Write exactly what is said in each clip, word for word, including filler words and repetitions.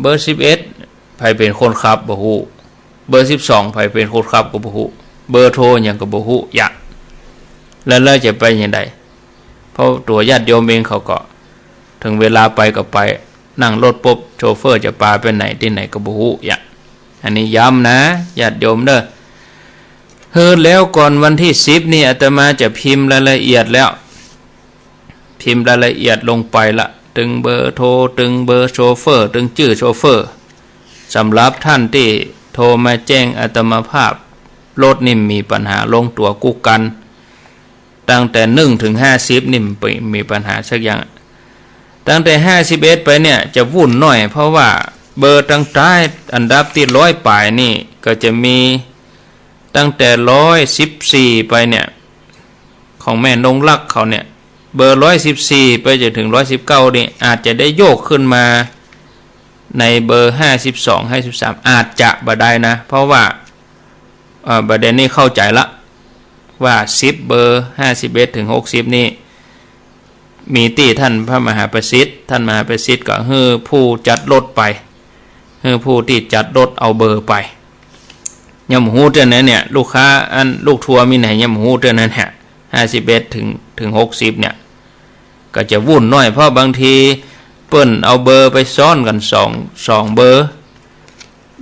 เบอร์สิบเอ็ด ใผเป๋นคนขับบ่ฮู้ เบอร์สิบสอง ใผเป๋นคนขับก็บ่ฮู้ เบอร์โทรหยังก็บ่ฮู้ยะ แล้ว แล้วจะไปยังไง เพราะตั๋วญาติโยมเองเขาก็ เถิงเวลาไปก็ไป นั่งรถปุ๊บ โชเฟอร์จะปาไปไหนตี้ไหนก็บ่ฮู้ยะ อันนี้ย้ำนะ ญาติโยมเด้อ หื้อแล้วก่อนวันตี้สิบนี่ อาตมาจะพิมพ์รายละเอียดแล้ว พิมพ์รายละเอียดลงไปละ ตึงเบอร์โทร ตึงเบอร์โชเฟอร์ ตึงจื้อโชเฟอร์ สำหรับต้านตี้โทรมาแจ้งอาตมาภาพ รถนี่มีปัญหาลงตั๋วกู้กั๋น ตั้งแต่นึ่งเถิงห้าสิบนี่มีปัญหาสักอย่าง ตั้งแต่ห้าสิบเอ็ดไปเนี่ยจะวุ่นหน้อย เพราะว่าเบอร์ตังใต้อันดับตี้ร้อยป๋ายนี่ก็จะมีตั้งแต่ร้อยสิบสี่ไปเนี่ย ของแม่นงรักเขาเนี่ย เบอร์ร้อยสิบสี่ไปจนเถิงร้อยสิบเก้านี่ อาจจะได้โยกขึ้นมาในเบอร์ห้าสิบสอง ห้าสิบสาม อาจจะบ่ได้นะ เพราะว่า เอ่อ ประเด็นนี้เข้าใจ๋ละ ว่าสิบเบอร์ ห้าสิบเอ็ดเถิงหกสิบนี่ มีตี้ต้านพระมหาประสิทธิ์ ต้านมหาประสิทธิ์ก็หื้อผู้จัดรถไป หื้อผู้ตี้จัดรถเอาเบอร์ไป ยังบ่ฮู้เตื้อนั้นเนี่ย ลูกค้าอันลูกทัวร์มีไหนยังบ่ฮู้เตื้อนั้นแหละ ห้าสิบเอ็ดเถิง เถิงหกสิบเนี่ย ก็จะวุ่นหน้อย เพราะบางทีเปิ้นเอาเบอร์ไปซ้อนกั๋นสอง สองเบอร์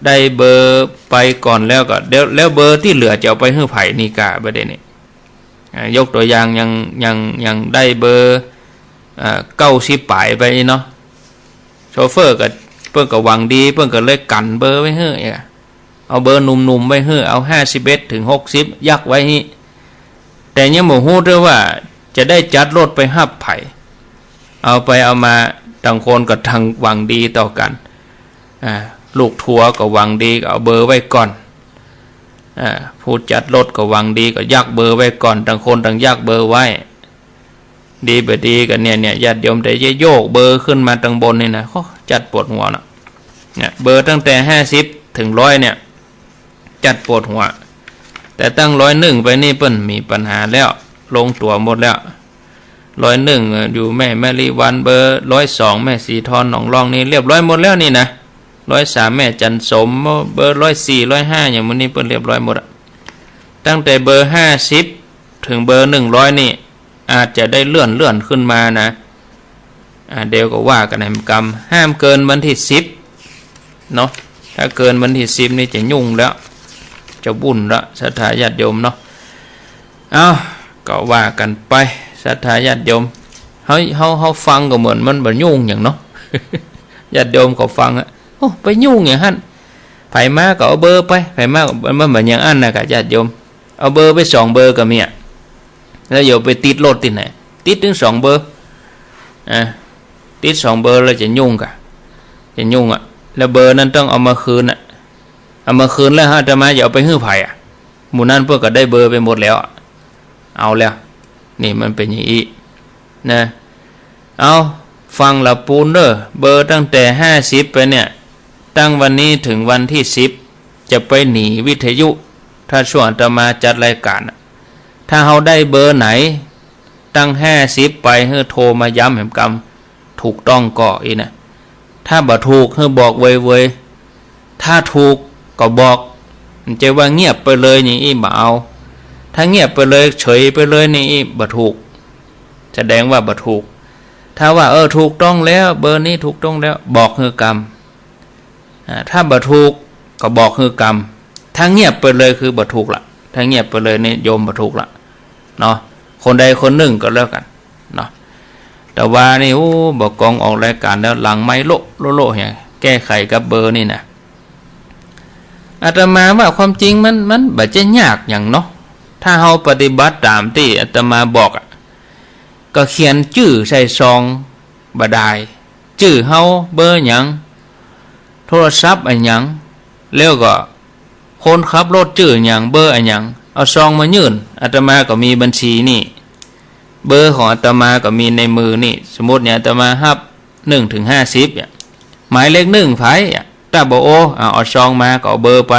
ได้เบอร์ไปก่อนแล้วก็ เดี๋ยว แล้วเบอร์ตี้เหลือจะเอาไปหื้อใผนี่ก่า ประเด็นนี้ อ่า ยกตั๋วอย่าง ยัง ยัง ยังได้เบอร์ อ่า เก้าสิบป๋ายไปเนาะ โชเฟอร์ก็ เปิ้นก็หวังดี เปิ้นก็เลยกั๋นเบอร์ไว้หื้อ เอาเบอร์หนุ่มๆ ไว้หื้อ เอาห้าสิบเอ็ดเถิงหกสิบยักไว้หื้อ แต่ยังบ่ฮู้เตื้อว่าจะได้จัดรถไปฮับใผ เอาไปเอามา ตังคนก็ตังหวังดีต่อกั๋น อ่า ลูกทัวร์ก็หวังดีก็เอาเบอร์ไว้ก่อน อ่า ผู้จัดรถก็หวังดีก็ยักเบอร์ไว้ก่อน ตังคนตังยักเบอร์ไว้ ดีบ่ดีก็เนี่ย เนี่ย ญาติโยม แต่จะโยกเบอร์ขึ้นมาตังบนนี่นะ โอ้ จัดปวดหัวเนาะ เนี่ย เบอร์ตั้งแต่ห้าสิบเถิงร้อยเนี่ย จัดปวดหัว แต่ตั้งร้อยนึ่งไปนี่เปิ้นมีปัญหาแล้ว ลงตั๋วหมดแล้ว ร้อยนึ่ง เอ่อ อยู่แม่มะลิวัลย์ เบอร์ร้อยสอง แม่สีทองหนองลองนี่เรียบร้อยหมดแล้วนี่นะ ร้อยสาม แม่จันสม เบอร์ร้อยสี่ ร้อยห้า อย่างหมู่นี้เปิ้นเรียบร้อยหมดอะ ตั้งแต่เบอร์ห้าสิบเถิงเบอร์หนึ่งร้อยนี่ อาจจะได้เลื่อนเลื่อนขึ้นมานะ อ่า เดี๋ยวก็ว่ากั๋นแหมกำ ห้ามเกินวันตี้สิบเนาะ ถ้าเกินวันตี้สิบนี่จะยุ่งแล้ว จะวุ่นละ ศรัทธาญาติโยมเนาะ เอ้า ก็ว่ากั๋นไป ศรัทธาญาติโยม เฮา เฮา เฮาฟังก็เหมือนมันบ่ยุ่งหยังเนาะ ญาติโยมเขาฟังอะ โอ้ ไปยุ่งหยังหั้น ใผมาก็เอาเบอร์ไป ใผมาก็ มันบ่อย่างอั้นนะก่า ญาติโยม เอาเบอร์ไปสองเบอร์ก็มีอะ แล้วอย่าไปติดรถตี้ไหน ติดเถิงสองเบอร์ อ่า ติดสองเบอร์แล้วจะยุ่งก่า จะยุ่งอะ แล้วเบอร์นั้นต้องเอามาคืนอะ เอามาคืนแล้วอาตมาจะเอาไปหื้อใผอะ หมู่นั้นเปิ้นก็ได้เบอร์ไปหมดแล้วอะ เอาแล้ว นี่มันเป๋นอย่างอี้นะ เอา ฟังละปูนเด้อ เบอร์ตั้งแต่ห้าสิบไปเนี่ย ตั้งวันนี้เถิงวันตี้สิบ จะไปหนีวิทยุ ถ้าช่วงอาตมาจัดรายก๋านน่ะ ถ้าเฮาได้เบอร์ไหน ตั้งห้าสิบไป หื้อโทรมาย้ำแหมกำ ถูกต้องก่ออี้นะ ถ้าบ่ถูก หื้อบอกเวยๆ ถ้าถูกก็บอก บ่ใจ้ว่าเงียบไปเลยอย่างอี้บ่เอา ถ้าเงียบไปเลย เฉยไปเลยนี่อี้บ่ถูก แสดงว่าบ่ถูก ถ้าว่า เออ ถูกต้องแล้ว เบอร์นี้ถูกต้องแล้ว บอกหื้อกำ อ่า ถ้าบ่ถูกก็บอกหื้อกำ ถ้าเงียบไปเลยคือบ่ถูกละ ถ้าเงียบไปเลยนี่โยมบ่ถูกละเนาะ คนใดคนนึ่งก็แล้วกั๋นเนาะ แต่ว่านี่ โอ้ บ่ากองออกรายก๋านแล้ว หลังไมค์โละโละโละ แก้ไขกับเบอร์นี่นะ อาตมาว่าความจริงมัน มันบ่ใจ้ยากหยังเนาะ ถ้าเฮาปฏิบัติต๋ามตี้อาตมาบอกอะ ก็เขียนจื้อใส่ซองบ่ดาย จื้อเฮา เบอร์หยัง โทรศัพท์อะหยัง แล้วก็คนขับรถจื้อหยัง เบอร์อะหยัง เอาซองมายื่น อาตมาก็มีบัญชีนี่ เบอร์ของอาตมาก็มีในมือนี่ สมมุติเนี่ย อาตมาฮับหนึ่งเถิงห้าสิบเนี่ย หมายเลขหนึ่งใผอะ ถ้าบ่โอ้ เอา เอาซองมาก็เอาเบอร์ไป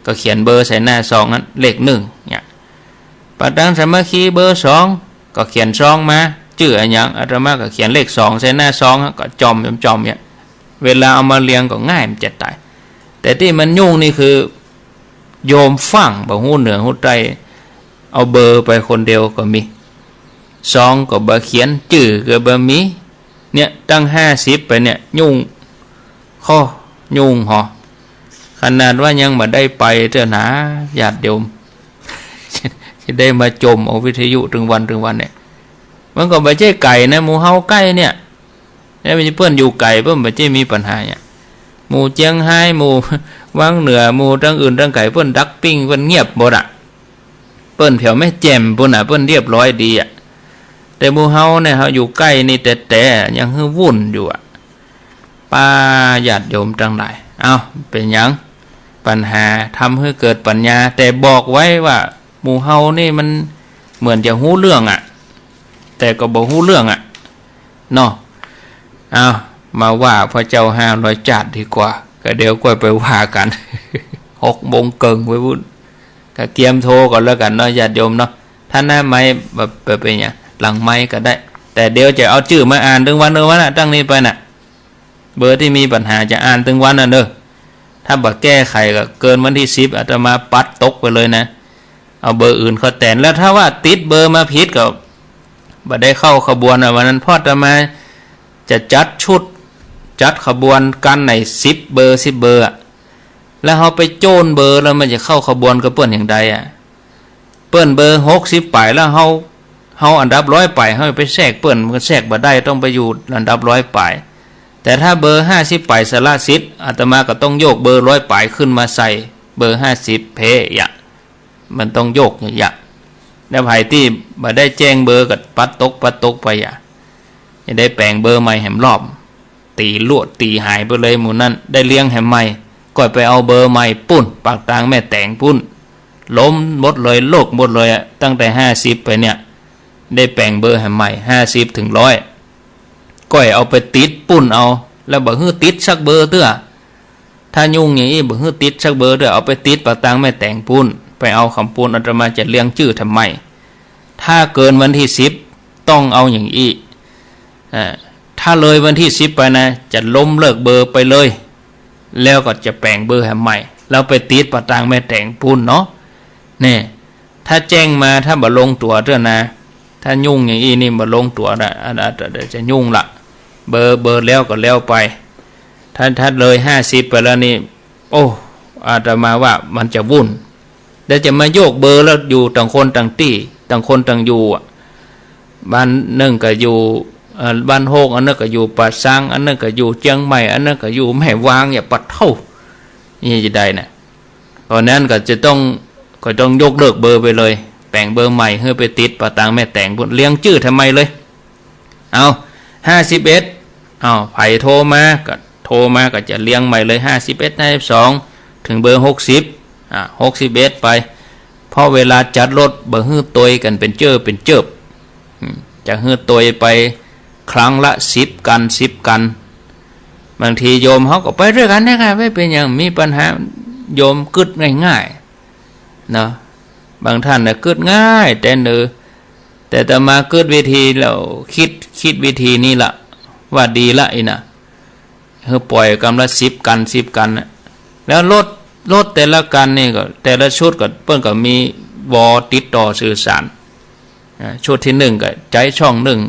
ก็เขียนเบอร์ใส่หน้าซองนั้น เลขหนึ่งเนี่ย ประธานสามัคคีเบอร์สอง ก็เขียนซองมา จื้ออะหยัง อาตมาก็เขียนเลขสองใส่หน้าซอง ก็จ่อมจ่อมเนี่ย เวลาเอามาเรียงก็ง่ายมันจะต๋าย แต่ตี้มันยุ่งนี่คือ โยมฟั่งบ่ฮู้เหนือฮู้ใต้ เอาเบอร์ไปคนเดียวก็มี สองก็บ่เขียน จื้อก็บ่มี เนี่ย ตั้งห้าสิบไปเนี่ย ยุ่ง ข้อ ยุ่งหอ ขนาดว่ายังบ่ได้ไปเตื้อนา ญาติโยม จะได้มาจ่มเอาวิทยุตึงวันตึงวันเนี่ย มันก็บ่ใจ้ไก๋นะ หมู่เฮาใก้เนี่ย เนี่ย เปิ้นอยู่ไก๋ เปิ้นบ่ใจ้มีปัญหาเนี่ย หมู่เจียงฮาย หมู่วังเหนือ หมู่ตังอื่นตังไก๋ เปิ้นดักปิ้ง เปิ้นเงียบหมดอะ เปิ้นแผวแม่แจ่มปู้นน่ะ เปิ้นเรียบร้อยดีอะ แต่หมู่เฮาเนี่ย เฮาอยู่ใก้นี่แต๊ๆ ยังหื้อวุ่นอยู่อะ ป้าญาติโยมตังหลาย เอ้า เป๋นหยัง ปัญหา ทำหื้อเกิดปัญญา แต่บอกไว้ว่า หมู่เฮานี่มันเหมือนจะฮู้เรื่องอะ แต่ก็บ่ฮู้เรื่องอะ เนาะ เอา มาว่าพระเจ้าห้าร้อยจาติดีกว่า ก็เดี๋ยวก้อยไปว่ากั๋น หกโมงเกิ่งไปปู้น ก็เกียมโทรก่อนแล้วกั๋นเนาะ ญาติโยมเนาะ ถ้าหน้าไมค์บ่ บ่เป๋นหยัง หลังไมค์ก็ได้ แต่เดี๋ยวจะเอาจื้อมาอ่านตึงวัน ตึงวันน่ะ ตั้งนี้ไปน่ะ เบอร์ตี้มีปัญหาจะอ่านตึงวันน่ะเน่อ ถ้าบ่แก้ไขก็เกินวันตี้สิบ อาตมาปัดตกไปเลยนะ เอาเบอร์อื่นเข้าแตน แล้วถ้าว่าติดเบอร์มาผิดก็บ่ได้เข้าขบวนอะ วันนั้น เพราะอาตมาจะจัดชุด จัดขบวนกั๋นในสิบเบอร์ สิบเบอร์อะ แล้วเฮาไปโจ้นเบอร์ แล้วมันจะเข้าขบวนกับเปิ้นอย่างใดอะ เปิ้นเบอร์หกสิบป๋าย แล้วเฮา เฮาอันดับร้อยป๋าย เฮาไปแซกเปิ้น มันก็แซกบ่ได้ ต้องไปอยู่อันดับร้อยป๋าย แต่ถ้าเบอร์ห้าสิบป๋ายสละสิทธิ์ อาตมาก็ต้องโยกเบอร์ร้อยป๋ายขึ้นมาใส่เบอร์ห้าสิบ เพ้ยะ มันต้องโยกยะ แล้วใผตี้บ่ได้แจ้งเบอร์ก็ปัดตก ปัดตกไปยะ จะได้แป๋งเบอร์ใหม่แหมรอบ ตี๋ลวดตี๋หายไปเลยหมู่นั้น ได้เรียงแหมใหม่ ก้อยไปเอาเบอร์ใหม่ปู้น ปากตางแม่แตงปู้น ล้มหมดเลย โลกหมดเลยอะ ตั้งแต่ห้าสิบไปเนี่ย ได้แป๋งเบอร์แหมใหม่ ห้าสิบถึงร้อย ก้อยเอาไปติดปู้นเอา แล้วบ่หื้อติดสักเบอร์เตื้อ ถ้ายุ่งอย่างอี้บ่หื้อติดสักเบอร์เตื้อ เอาไปติดปากตางแม่แตงปู้น ไปเอากำปู้น อาตมาจะเรียงจื้อทำไม ถ้าเกินวันตี้สิบ ต้องเอาอย่างอี้ อ่า ถ้าเลยวันตี้สิบไปนะ จะล้มเลิกเบอร์ไปเลย แล้วก็จะแป๋งเบอร์แหมใหม่ แล้วไปติดปากตางแม่แตงปู้นเนาะ เนี่ย ถ้าแจ้งมา ถ้าบ่ลงตั๋วเตื้อนะ ถ้ายุ่งอย่างอี้นี่บ่ลงตั๋วนะ อัน อัน อันจะยุ่งละ เบอร์ เบอร์แล้วก็แล้วไป ถ้า ถ้าเลยห้าสิบไปแล้วนี่ โอ้ อาตมาว่ามันจะวุ่น แล้วจะมาโยกเบอร์แล้วอยู่ต่างคนต่างตี้ ต่างคนต่างอยู่อะ บ้านนึ่งก็อยู่ เอ่อ บ้านโฮก อันนึ่งก็อยู่ป่าซาง อันนึ่งก็อยู่เจียงใหม่ อันนึ่งก็อยู่แม่วาง อย่าปะเถ้า นี่จะได้นะ เพราะนั้นก็จะต้อง ก็ต้องยกเลิกเบอร์ไปเลย แป๋งเบอร์ใหม่หื้อไปติดปากตางแม่แตงปู้น เรียงจื้อทำไมเลย เอา ห้าสิบเอ็ด เอา ใผโทรมาก็ โทรมาก็จะเรียงใหม่เลย ห้าสิบเอ็ด ห้าสิบสอง ถึงเบอร์หกสิบ อ่า หกสิบเอ็ด ไป เพราะเวลาจัดรถบ่หื้อตวยกั๋นเป๋นเจิบเป๋นเจิบ อืม จะหื้อตวยไปครั้งละสิบกั๋น สิบกั๋น บางทีโยมเขาก็ไปด้วยกั๋นเนี่ยค่ะ ไม่เป๋นหยัง มีปัญหา โยมกึ๊ดง่ายๆ เนาะ บางท่านน่ะกึ๊ดง่ายแต๊เนอ แต่อาตมากึ๊ดวิธีแล้ว กึ๊ด กึ๊ดวิธีนี้ละ ว่าดีละอี้นะ คือป่อยกำละสิบกั๋น สิบกั๋นน่ะ แล้วรถ รถแต่ละกั๋นนี่ก็ แต่ละชุดก็ เปิ้นก็มีวอติดต่อสื่อสาร อ่า ชุดตี้นึ่งก็ใจ๊ช่องนึ่ง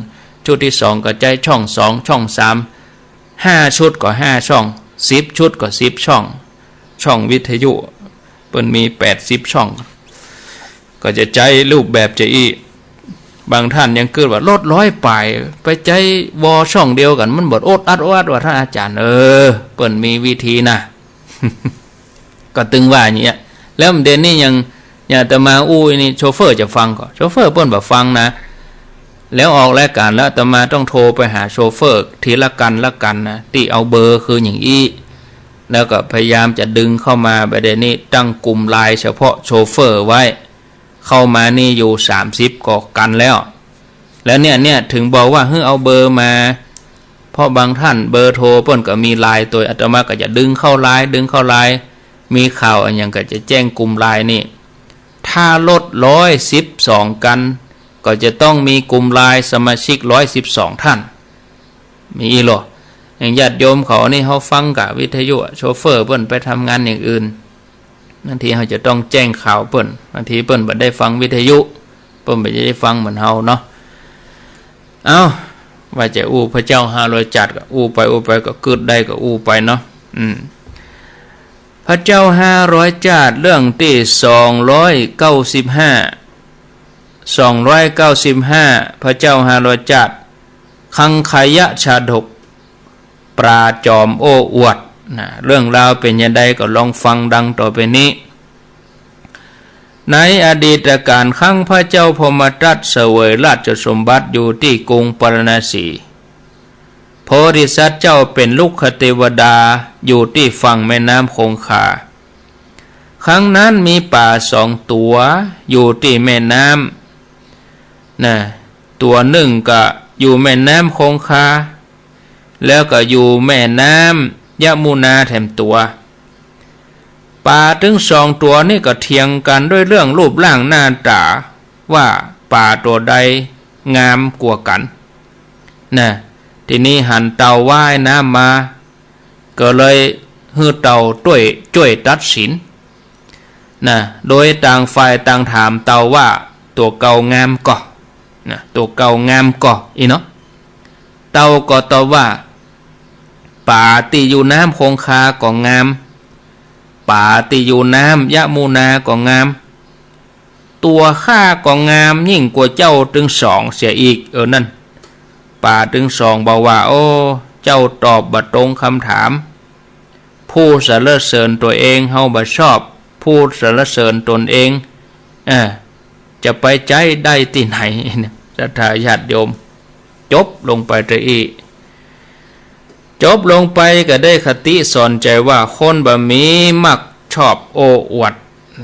ชุดตี้สองก็ใจ๊ช่องสอง ช่องสาม ห้าชุดก็ห้าช่อง สิบชุดก็สิบช่อง ช่องวิทยุ เปิ้นมีแปดสิบช่อง ก็จะใจ๊รูปแบบจะอี้ บางท่านยังกึ๊ดว่ารถร้อยป๋าย ไปใจ๊วอช่องเดียวกั๋น มันบ่โอดอัดโอดอัด ว่าท่านอาจ๋ารย์ เออ เปิ้นมีวิธีนะ ก็ตึงว่าอย่างเงี้ย แล้วเดี๋ยวนี้ยัง อย่างอาตมาอู้นี่ โชเฟอร์จะฟังก่อ โชเฟอร์เปิ้นบ่ฟังนะ แล้วออกรายก๋านแล้ว อาตมาต้องโทรไปหาโชเฟอร์ทีละกั๋นละกั๋นนะ ตี้เอาเบอร์คืออย่างอี้ แล้วก็พยายามจะดึงเข้ามา บ่าเดี่ยวนี้ตั้งกลุ่มไลน์เฉพาะโชเฟอร์ไว้ เข้ามานี่อยู่สามสิบกว่ากั๋นแล้ว แล้วเนี่ย เนี่ย ถึงบอกว่าหื้อเอาเบอร์มา เพราะบางท่านเบอร์โทรเปิ้นก็มีไลน์ตวย อาตมาก็จะดึงเข้าไลน์ ดึงเข้าไลน์ มีข่าวอะหยังก็จะแจ้งกลุ่มไลน์นี่ ถ้ารถร้อยสิบสองกั๋น ก็จะต้องมีกลุ่มไลน์สมาชิกร้อยสิบสองท่าน มีอี้ลอ อย่างญาติโยมเขานี่เขาฟังกะวิทยุอะ โชเฟอร์เปิ้นไปทำงานอย่างอื่น บางทีเขาจะต้องแจ้งข่าวเปิ้น บางทีเปิ้นบ่ได้ฟังวิทยุ เปิ้นบ่ได้ฟังเหมือนเฮาเนาะ เอ้า ว่าจะอู้พระเจ้าห้าร้อยจาติก็อู้ไป อู้ไป ก็กึ๊ดได้ก็อู้ไปเนาะ อืม พระเจ้าห้าร้อยจาติ เรื่องตี้สองร้อยเก้าสิบห้า สองร้อยเก้าสิบห้า พระเจ้าห้าร้อยจาติ คังคายะชาดก ปลาจอมโอ้อวดนะ เรื่องราวเป๋นอย่างใดก็ลองฟังดังต่อไปนี้ ในอดีตกาลครั้งพระเจ้าพรหมทัตเสวยราชสมบัติอยู่ตี้กรุงปาราณสี โพธิสัตว์เจ้าเป๋นรุกขเตวดาอยู่ตี้ฝั่งแม่น้ำคงคา ครั้งนั้นมีป๋าสองตั๋วอยู่ตี้แม่น้ำนะ ตั๋วนึ่งก็อยู่แม่น้ำคงคา แล้วก็อยู่แม่น้ำยมุนาแถมตั๋ว ป๋าตึงสองตั๋วนี่ก็เถียงกั๋นด้วยเรื่องรูปร่างหน้าต๋า ว่าป๋าตั๋วใดงามกว่ากั๋นนะ ทีนี้หันเต่าว่ายน้ำมา ก็เลยหื้อเต่าจ้วย จ้วยตัดสินนะ โดยต่างฝ่ายต่างถามเต่าว่าตั๋วเก่างามก่อนะ ตั๋วเก่างามก่อ อี้เนาะ เต่าก็ตอบว่า ป๋าตี้อยู่น้ำคงคาก็งาม ป๋าตี้อยู่น้ำยมุนาก็งาม ตั๋วข้าก็งามยิ่งกว่าเจ้าตึงสองเสียอีก เออ นั่น ป๋าตึงสองบอกว่า โอ้ เจ้าตอบบ่ตรงคำถาม ผู้สรรเสริญตั๋วเองเฮาบ่ชอบ ผู้สรรเสริญตนเอง เออ จะไปใจ๊ได้ตี้ไหน ศรัทธาญาติโยม จบลงไปเต้าอี้ จบลงไปก็ได้คติสอนใจ๋ว่าคนบ่มีมักชอบโอ้อวด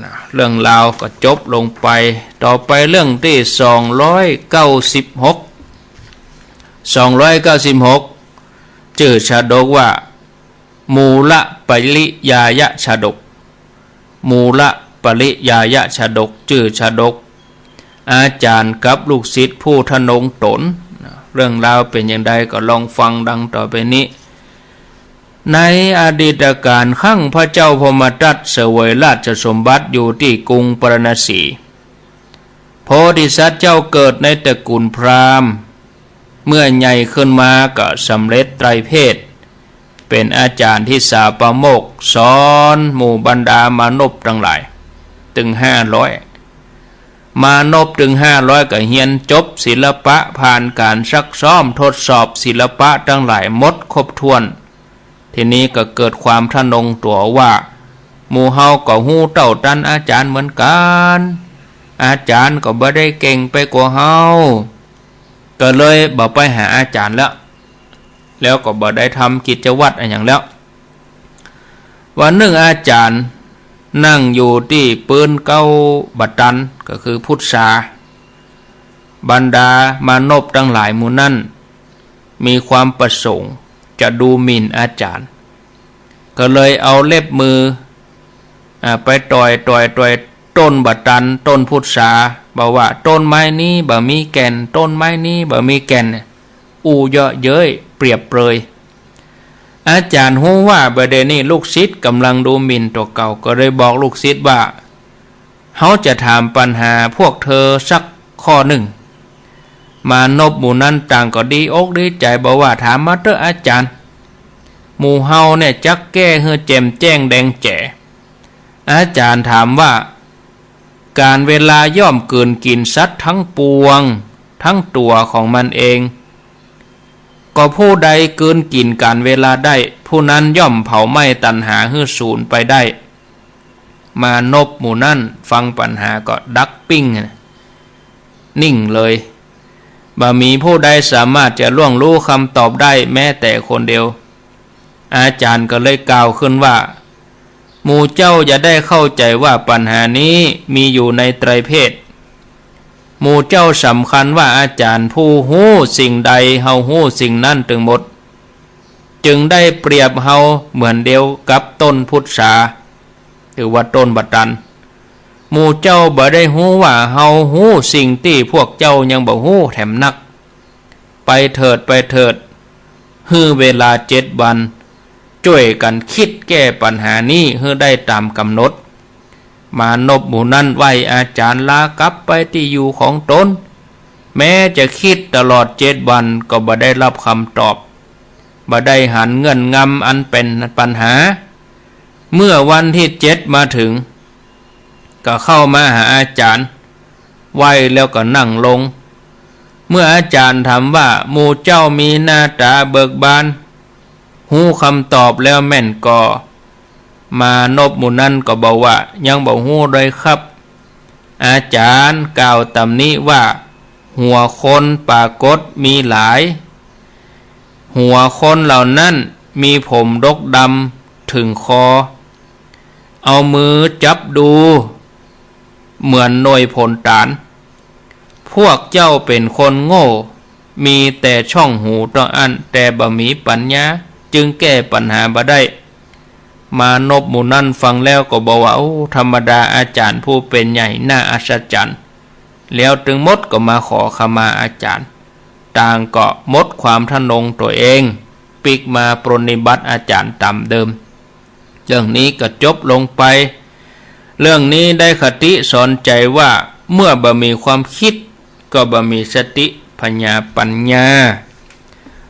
นะ เรื่องราวก็จบลงไป ต่อไปเรื่องตี้สองร้อยเก้าสิบหก สองร้อยเก้าสิบหก จื้อชาดกว่า มูลปริยายชาดก มูลปริยายชาดก จื้อชาดก อาจ๋ารย์กับลูกศิษย์ผู้ทะนงต๋น เรื่องราวเป๋นอย่างใดก็ลองฟังดังต่อไปนี้ ในอดีตกาลครั้งพระเจ้าพรหมทัตเสวยราชสมบัติอยู่ตี้กรุงปาราณสี โพธิสัตว์เจ้าเกิดในตระกูลพราหมณ์ เมื่อใหญ่ขึ้นมาก็สำเร็จไตรเพศ เป๋นอาจ๋ารย์ทิสาปาโมกข์ สอนหมู่บรรดามานพตังหลาย ตึงห้าร้อย มานพตึงห้าร้อยก็เฮียนจบศิลปะ ผ่านก๋านซักซ้อมทดสอบศิลปะตังหลายหมดครบถ้วน ทีนี้ก็เกิดความทะนงตั๋วว่า หมู่เฮาก็ฮู้เต้าตันอาจ๋ารย์เหมือนกั๋น อาจ๋ารย์ก็บ่ได้เก่งไปกว่าเฮา ก็เลยบ่ไปหาอาจ๋ารย์แล้ว แล้วก็บ่ได้ทำกิจวัตรอะหยังแล้ว วันนึ่งอาจ๋ารย์นั่งอยู่ตี้ปื๊นเก๊าบะตัน ก็คือพุทธา บรรดามานพตังหลายหมู่นั้น มีความประสงค์จะดูหมิ่นอาจ๋ารย์ ก็เลยเอาเล็บมือ อ่า ไปต่อย ต่อย ต่อยต้นบะตัน ต้นพุทธา บอกว่า ต้นไม้นี้บ่มีแก่น ต้นไม้นี้บ่มีแก่น อู้เยาะเย้ยเปรียบเปรย อาจ๋ารย์ฮู้ว่าบ่าเดี่ยวนี้ลูกศิษย์ก่ำลังดูหมิ่นตั๋วเก่า ก็เลยบอกลูกศิษย์ว่า เฮาจะถามปัญหาพวกเธอสักข้อนึ่ง มานพหมู่นั้นต่างก็ดีอกดีใจ๋ บอกว่า ถามมาเต๊อะอาจ๋ารย์ หมู่เฮาเนี่ยจักแก้หื้อแจ่มแจ้งแดงแจ๋ อาจ๋ารย์ถามว่า ก๋าลเวลาย่อมกลืนกิ๋นสัตว์ทั้งปวง ทั้งตั๋วของมันเอง ก็ผู้ใดกลืนกิ๋นก๋าลเวลาได้ ผู้นั้นย่อมเผาไหม้ตัณหาหื้อสูญไปได้ มานพหมู่นั้นฟังปัญหาก็ดักปิ้ง นิ่งเลย บ่มีผู้ใดสามารถจะล่วงรู้คำตอบได้แม้แต่คนเดียว อาจ๋ารย์ก็เลยกล่าวขึ้นว่า หมู่เจ้าอย่าได้เข้าใจ๋ว่าปัญหานี้มีอยู่ในไตรเพศ หมู่เจ้าสำคัญว่าอาจ๋ารย์ผู้ฮู้สิ่งใด เฮาฮู้สิ่งนั้นตึงหมด จึงได้เปรียบเฮาเหมือนเดียวกับต้นพุทธา หรือว่าต้นบะตัน หมู่เจ้าบ่ได้ฮู้ว่าเฮาฮู้สิ่งตี้พวกเจ้ายังบ่ฮู้แถมนัก ไปเถิด ไปเถิด หื้อเวลาเจ็ดวัน จ้วยกั๋นกึ๊ดแก้ปัญหานี้หื้อได้ต๋ามก๋ำหนด มานพหมู่นั้นไหว้อาจ๋ารย์ลากลับไปตี้อยู่ของตน แม้จะกึ๊ดตลอดเจ็ดวันก็บ่ได้ฮับกำตอบ บ่ได้หันเงื่อนงำอันเป๋นปัญหา เมื่อวันตี้เจ็ดมาเถิง ก็เข้ามาหาอาจ๋ารย์ ไหว้แล้วก็นั่งลง เมื่ออาจ๋ารย์ถามว่า หมู่เจ้ามีหน้าต๋าเบิกบาน ฮู้กำตอบแล้วแม่นก่อ มานพหมู่นั้นก็บอกว่า ยังบ่ฮู้ดอกครับ อาจ๋ารย์กล่าวต๋ำหนิว่า หัวคนปรากฏมีหลาย หัวคนเหล่านั้นมีผมดกดำเถิงคอ เอามือจับดู เหมือนหน่วยผลต๋าน พวกเจ้าเป๋นคนโง่ มีแต่ช่องหูเต้าอั้น แต่บ่มีปัญญา จึงแก้ปัญหาบ่ได้ มานพหมู่นั้นฟังแล้วก็บอกว่า โอ้ ธรรมดาอาจ๋ารย์ผู้เป๋นใหญ่น่าอัศจรรย์ แล้วตึงหมดก็มาขอขมาอาจ๋ารย์ ต่างก็หมดความทะนงตั๋วเอง ปิ๊กมาปรนนิบัติอาจ๋ารย์ต๋ามเดิม เรื่องนี้ก็จบลงไป เรื่องนี้ได้คติสอนใจ๋ว่า เมื่อบ่มีความกึ๊ด ก็บ่มีสติผญาปัญญา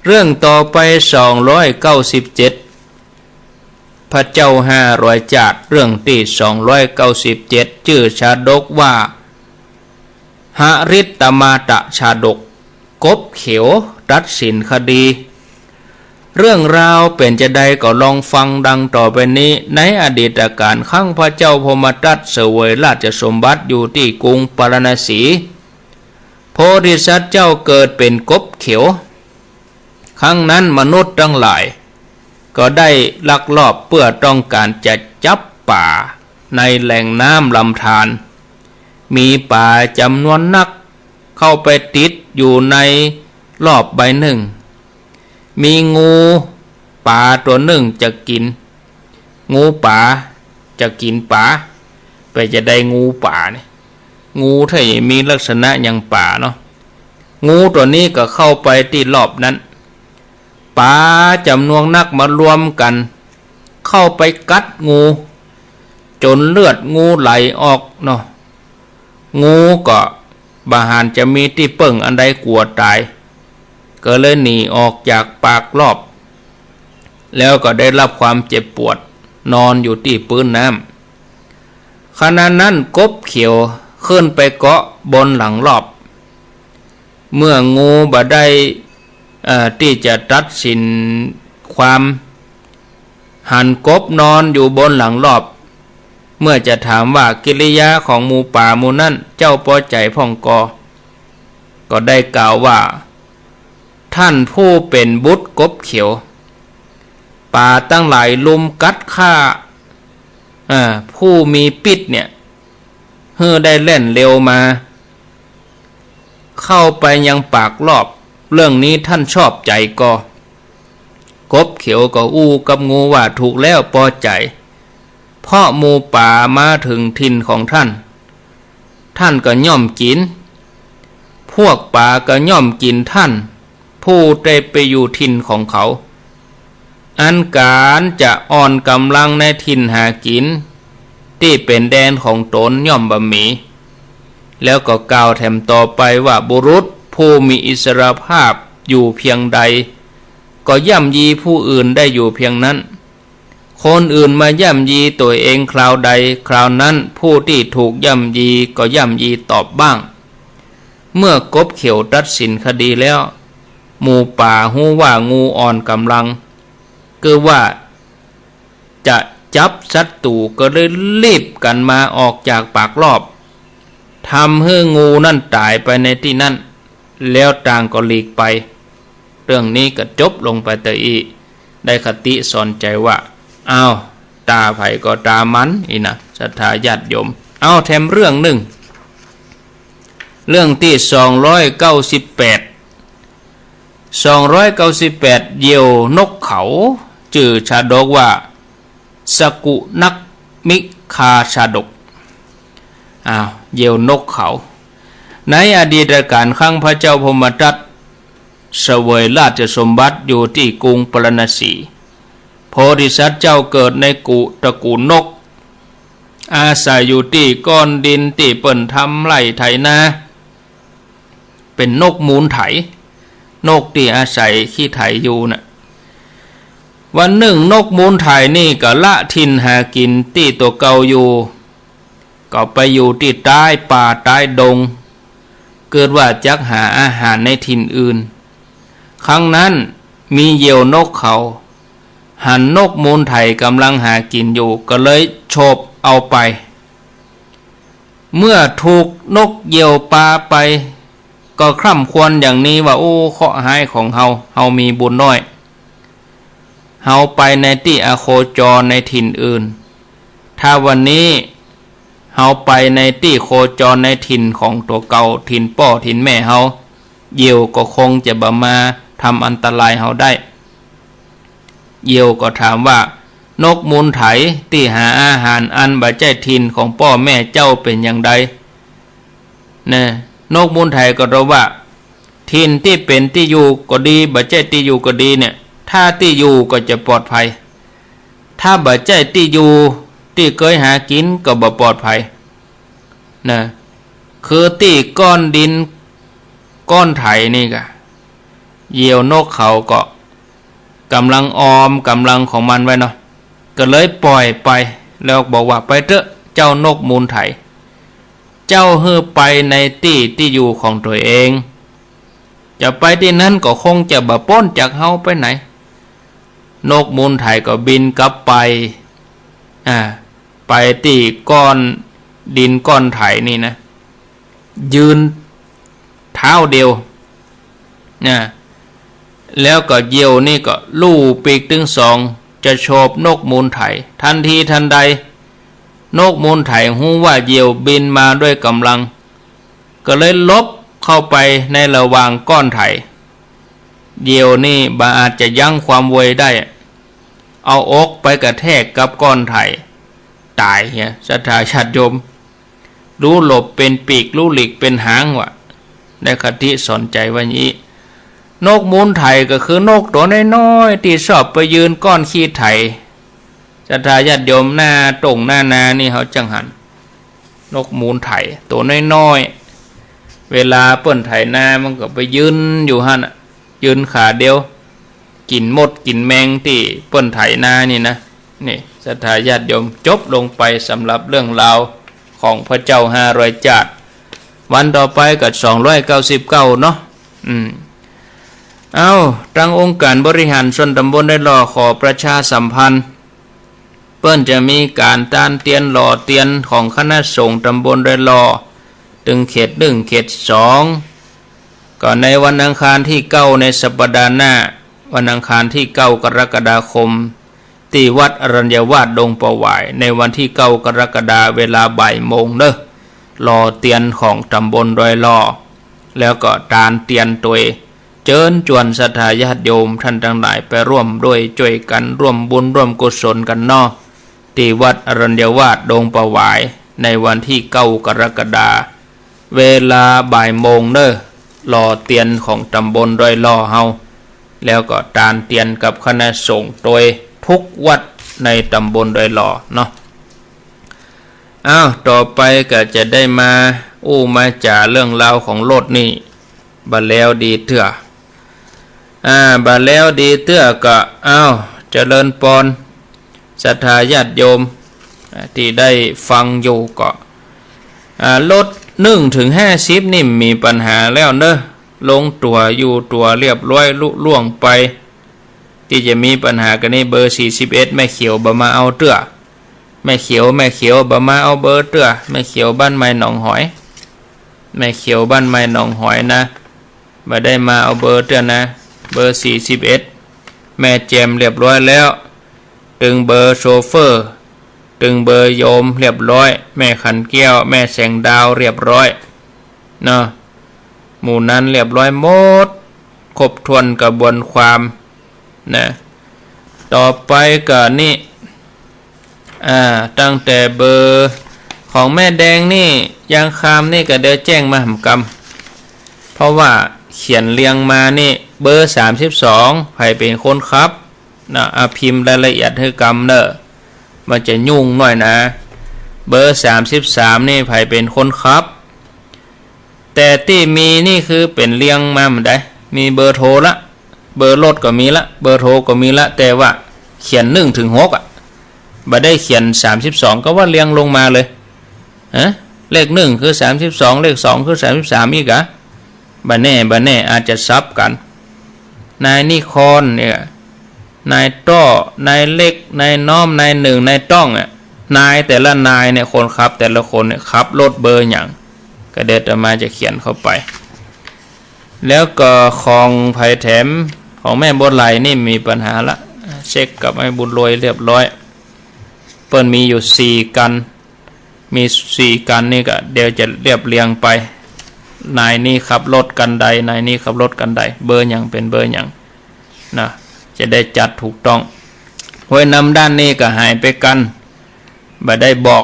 เรื่องต่อไป สองร้อยเก้าสิบเจ็ด พระเจ้าห้าร้อยจาติ เรื่องตี้ สองร้อยเก้าสิบเจ็ด จื้อชาดกว่า หริตตมาตชาดก กบเขียวตัดสินคดี เรื่องราวเป๋นจาใดก็ลองฟังดังต่อไปนี้ ในอดีตกาลครั้งพระเจ้าพรหมทัตเสวยราชสมบัติอยู่ตี้กรุงปาราณสี โพธิสัตว์เจ้าเกิดเป๋นกบเขียว ครั้งนั้นมนุษย์ตังหลายก็ได้ลักลอบเพื่อต้องก๋านจะจับป๋าในแหล่งน้ำลำธาร มีป๋าจ๋ำนวนนักเข้าไปติดอยู่ในรอบใบนึ่ง มีงูป๋าตั๋วนึ่งจะกิ๋น งูป๋าจะกิ๋นป๋า เป๋นจาใดงูป๋าเนี่ย งูถ้ามีลักษณะอย่างป๋าเนาะ งูตั๋วนี้ก็เข้าไปตี้รอบนั้น ป๋าจ๋ำนวนนักมารวมกั๋น เข้าไปกัดงู จ๋นเลือดงูไหลออกเนาะ งูก็บ่หันจะมีตี้เปิ้งอันใด กั๋วต๋าย ก็เลยหนีออกจากปากรอบ แล้วก็ได้ฮับความเจ็บปวด นอนอยู่ตี้ปื๊นน้ำ ขณะนั้นกบเขียวขึ้นไปเกาะบนหลังรอบ เมื่องูบ่ได้ เอ่อ ตี้จะตัดสินความ หันกบนอนอยู่บนหลังรอบ เมื่อจะถามว่ากิริยาของหมู่ป๋าหมู่นั้นเจ้าปอใจ๋พ่องก่อ ก็ได้กล่าวว่า ท่านผู้เป๋นบุตรกบเขียว ป๋าตังหลายลุมกัดฆ่า เอ่อ ผู้มีปิ๊ษเนี่ย หื้อได้แล่นเร็วมา เข้าไปยังปากรอบ เรื่องนี้ท่านชอบใจ๋ก่อ กบเขียวก็อู้กับงูว่า ถูกแล้ว ปอใจ๋ เพราะหมู่ป๋ามาเถิงถิ่นของท่าน ท่านก็ย่อมกิ๋น พวกป๋าก็ย่อมกิ๋นท่าน ผู้ได้ไปอยู่ถิ่นของเขา อันก๋านจะอ่อนก๋ำลังในถิ่นหากิ๋น ตี้เป๋นแดนของตนย่อมบ่มี แล้วก็กล่าวแถมต่อไปว่า บุรุษผู้มีอิสรภาพอยู่เพียงใด ก็ย่ำยีผู้อื่นได้อยู่เพียงนั้น คนอื่นมาย่ำยีตั๋วเองคราวใด คราวนั้นผู้ตี้ถูกย่ำยีก็ย่ำยีตอบบ้าง เมื่อกบเขียวตัดสินคดีแล้ว หมู่ป๋าฮู้ว่างูอ่อนก๋ำลัง คือว่าจะจับศัตรู๋ ก็เลยรีบกั๋นมาออกจากปากรอบ ทำหื้องูนั้นต๋ายไปในตี้นั้น แล้วต่างก็หลีกไป เรื่องนี้ก็จบลงไปเต้าอี้ ได้คติสอนใจ๋ว่า อ้าว ต๋าใผก็ต๋ามัน อี้นะ ศรัทธาญาติโยม อ้าว แถมเรื่องนึ่ง เรื่องตี้สองร้อยเก้าสิบแปด สองร้อยเก้าสิบแปด เหยี่ยวนกเขา จื้อชาดกว่า สกุนักมิคาชาดก อ้าว เหยี่ยวนกเขา ในอดีตกาลครั้งพระเจ้าพรหมทัต เสวยราชสมบัติอยู่ตี้กรุงปาราณสี โพธิสัตว์เจ้าเกิดในกุ ตระกูลนก อาศัยอยู่ตี้ก้อนดินตี้เปิ้นทำไร่ไถนา เป๋นนกมูลไถ นกตี้อาศัยขี้ไถอยู่น่ะ วันนึ่งนกมูลไถนี่ก็ละถิ่นหากิ๋นตี้ตั๋วเก่าอยู่ ก็ไปอยู่ตี้ต๊ายป่าต๊ายดง กึ๊ดว่าจักหาอาหารในถิ่นอื่น ครั้งนั้นมีเหยี่ยวนกเขา หันนกมูลไถก่ำลังหากิ๋นอยู่ ก็เลยโฉบเอาไป เมื่อถูกนกเหยี่ยวปาไป ก็คร่ำครวญอย่างนี้ว่า โอ้ เคราะห์ฮ้ายของเฮา เฮามีบุญน้อย เฮาไปในตี้อโคจรในถิ่นอื่น ถ้าวันนี้เฮาไปในตี้โคจรในถิ่นของตั๋วเก่า ถิ่นป้อถิ่นแม่เฮา เหยี่ยวก็คงจะบ่มาทำอันตรายเฮาได้ เหยี่ยวก็ถามว่า นกมูลไถตี้หาอาหารอันบ่ใจ้ถิ่นของป้อแม่เจ้าเป๋นอย่างใด นะ นกมูลไถก็ตอบว่า ถิ่นตี้เป๋นตี้อยู่ก็ดี บ่ใจ้ตี้อยู่ก็ดีเนี่ย ถ้าตี้อยู่ก็จะปลอดภัย ถ้าบ่ใจ้ตี้อยู่ตี้เกยหากิ๋นก็บ่ปลอดภัย นะ คือตี้ก้อนดินก้อนไถนี่กะ เหยี่ยวนกเขาก็ก่ำลังออมก่ำลังของมันไว้เนาะ ก็เลยปล่อยไป แล้วบอกว่า ไปเต๊อะ เจ้านกมูลไถ เจ้าหื้อไปในตี้ตี้อยู่ของตั๋วเอง จะไปตี้นั้นก็คงจะบ่ป๊นจากเฮาไปไหน นกมูลไถก็บินกลับไป อ่า ไปตี้ก้อนดินก้อนไถนี่นะ ยืนเท้าเดียว นะ แล้วก็เหยี่ยวนี่ก็ลู่ปีกตึงสอง จะโฉบนกมูลไถ ทันทีทันใด นกมูลไถฮู้ว่าเหยี่ยวบินมาด้วยก่ำลัง ก็เลยหลบเข้าไปในระหว่างก้อนไถ เหยี่ยวนี่บ่อาจจะยั้งความโวยได้ เอาอกไปกระแทกกับก้อนไถ ต๋ายเหีย ศรัทธาญาติโยม ฮู้หลบเป๋นปีก ฮู้หลีกเป๋นหางวะ ได้คติสอนใจ๋ว่าอย่างนี้ นกมูลไถก็คือนกตั๋วน้อยๆ ตี้ชอบไปยืนก้อนขี้ไถ ศรัทธาญาติโยม หน้าต้งหน้านานี่เฮาจั้งหัน นกมูลไถตั๋วน้อยๆ เวลาเปิ้นไถนามันก็ไปยืนอยู่หั้นน่ะ ยืนขาเดียว กิ๋นมดกิ๋นแมงตี้เปิ้นไถนานี่นะ นี่ ศรัทธาญาติโยม จบลงไปสำหรับเรื่องราวของพระเจ้าห้าร้อยจาติ วันต่อไปก็สองร้อยเก้าสิบเก้าเนาะ อืม เอ้า ตางองค์การบริหารส่วนตำบลดอยหล่อขอประชาสัมพันธ์ เปิ้นจะมีก๋านตานเตียนหล่อเตียนของคณะสงฆ์ตำบลดอยหล่อ ตึงเขตหนึ่ง เขตสอง ก็ในวันอังคารตี้เก้าในสัปดาห์หน้า วันอังคารตี้เก้ากรกฎาคม ตี้วัดอรัญญวาสดงประหวาย ในวันตี้เก้ากรกฎาคม เวลาบ่ายโมงเนาะ หล่อเตียนของตำบลดอยหล่อ แล้วก็ตานเตียนตวย เจิญจวนศรัทธาญาติโยมท่านตังหลายไปร่วมด้วยจ้วยกั๋น ร่วมบุญร่วมกุศลกั๋นเนาะ ตี้วัดอรัญญวาสดงประหวาย ในวันตี้เก้ากรกฎาคม เวลาบ่ายโมงเนาะ หล่อเตียนของตำบลดอยหล่อเฮา แล้วก็ตานเตียนกับคณะสงฆ์ตวยทุกวัดในตำบลดอยหล่อเนาะ อ้าว ต่อไปก็จะได้มาอู้มาจ๋าเรื่องราวของรถนี่ บ่แล้วดีเตื้อ อ่า บ่แล้วดีเตื้อก็ อ้าว เจริญปอน ศรัทธาญาติโยม อ่า ตี้ได้ฟังอยู่ก็ อ่า รถหนึ่งถึงห้าสิบนี่มีปัญหาแล้วเนาะ ลงตั๋วอยู่ตั๋วเรียบร้อยลุล่วงไป ตี้จะมีปัญหากั๋นนี่เบอร์สี่สิบเอ็ด แม่เขียวบ่มาเอาเตื้อ แม่เขียว แม่เขียวบ่มาเอาเบอร์เตื้อ แม่เขียวบ้านใหม่หนองหอย แม่เขียวบ้านใหม่หนองหอยนะ บ่ได้มาเอาเบอร์เตื้อนะ เบอร์สี่สิบเอ็ด แม่แจ่มเรียบร้อยแล้ว ตึงเบอร์โชเฟอร์ ตึงเบอร์โยมเรียบร้อย แม่ขันแก้ว แม่แสงดาวเรียบร้อยเนาะ หมู่นั้นเรียบร้อยหมด ครบถ้วนกระบวนความนะ ต่อไปก็นี่ อ่า ตั้งแต่เบอร์ของแม่แดงนี่ ยางคามนี่ก็เดี๋ยวแจ้งมาหำกำ เพราะว่าเขียนเรียงมานี่ เบอร์สามสิบสอง ใผเป๋นคนขับนะ อ่ะ พิมพ์รายละเอียดหื้อกำเน่อ มันจะยุ่งหน้อยนะ เบอร์สามสิบสามนี่ใผเป๋นคนขับ แต่ตี้มีนี่คือเป๋นเรียงมาบ่าดใด มีเบอร์โทรละ เบอร์รถก็มีละ เบอร์โทรก็มีละ แต่ว่าเขียนหนึ่งเถิงหกอะ บ่ได้เขียนสามสิบสอง ก็ว่าเรียงลงมาเลย ฮะ เลขหนึ่งคือสามสิบสอง เลขสองคือสามสิบสามอีกอะ บ่แน่ บ่แน่ อาจจะสับกั๋น นายนิครเนี่ย นายต้อ นายเล็ก นายน้อม นายหนึ่ง นายต้องอะ นายแต่ละนายเนี่ย คนขับแต่ละคนเนี่ย ขับรถเบอร์หยัง ก็เดี๋ยวอาตมาจะเขียนเข้าไป แล้วก็ของใผแถม ของแม่บัวไหลนี่มีปัญหาละ เช็คกับไอ้บุญรวยเรียบร้อย เปิ้นมีอยู่สี่กั๋น มีสี่กั๋นนี่ก็เดี๋ยวจะเรียบเรียงไป นายนี้ขับรถกั๋นใด นายนี้ขับรถกั๋นใด เบอร์หยังเป๋นเบอร์หยังนะ จะได้จัดถูกต้อง ห้วยน้ำด้านนี่ก็หายไปกั๋น บ่ได้บอก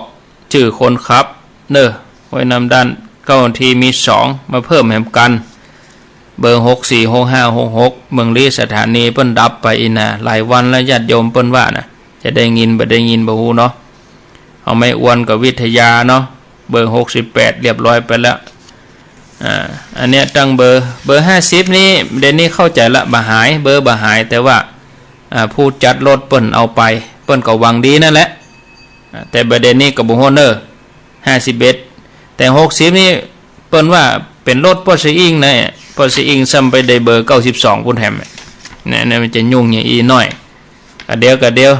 จื้อคนขับเน่อ ห้วยน้ำด้าน เก้าอี้มีสอง มาเพิ่มแหมกั๋น เบอร์หกสี่ หกห้า หกหก เมืองลี้สถานีเปิ้นดับไปอี้นา หลายวันแล้วญาติโยมเปิ้นว่านะ จะได้ยินบ่ได้ยินบ่ฮู้เนาะ เอาแม่อวนกับวิทยาเนาะ เบอร์หกสิบแปดเรียบร้อยไปแล้ว อ่า อันเนี้ยตั้งเบอร์ เบอร์ห้าสิบนี่ เดี๋ยวนี้เข้าใจ๋ละ บ่หาย เบอร์บ่หาย แต่ว่า อ่า ผู้จัดรถเปิ้นเอาไป เปิ้นก็หวังดีนั่นแหละ อ่า แต่บ่าเดี๋ยวนี้ก็บ่ฮู้เน่อ ห้าสิบเอ็ด แต่หกสิบนี่เปิ้นว่าเป๋นรถป้อเสอิงนะ ป้อเสอิงซ้ำไปได้เบอร์เก้าสิบสองปู้นแหม เนี่ย เนี่ยมันจะยุ่งอย่างอี้หน้อย กะเดี๋ยว กะเดี๋ยว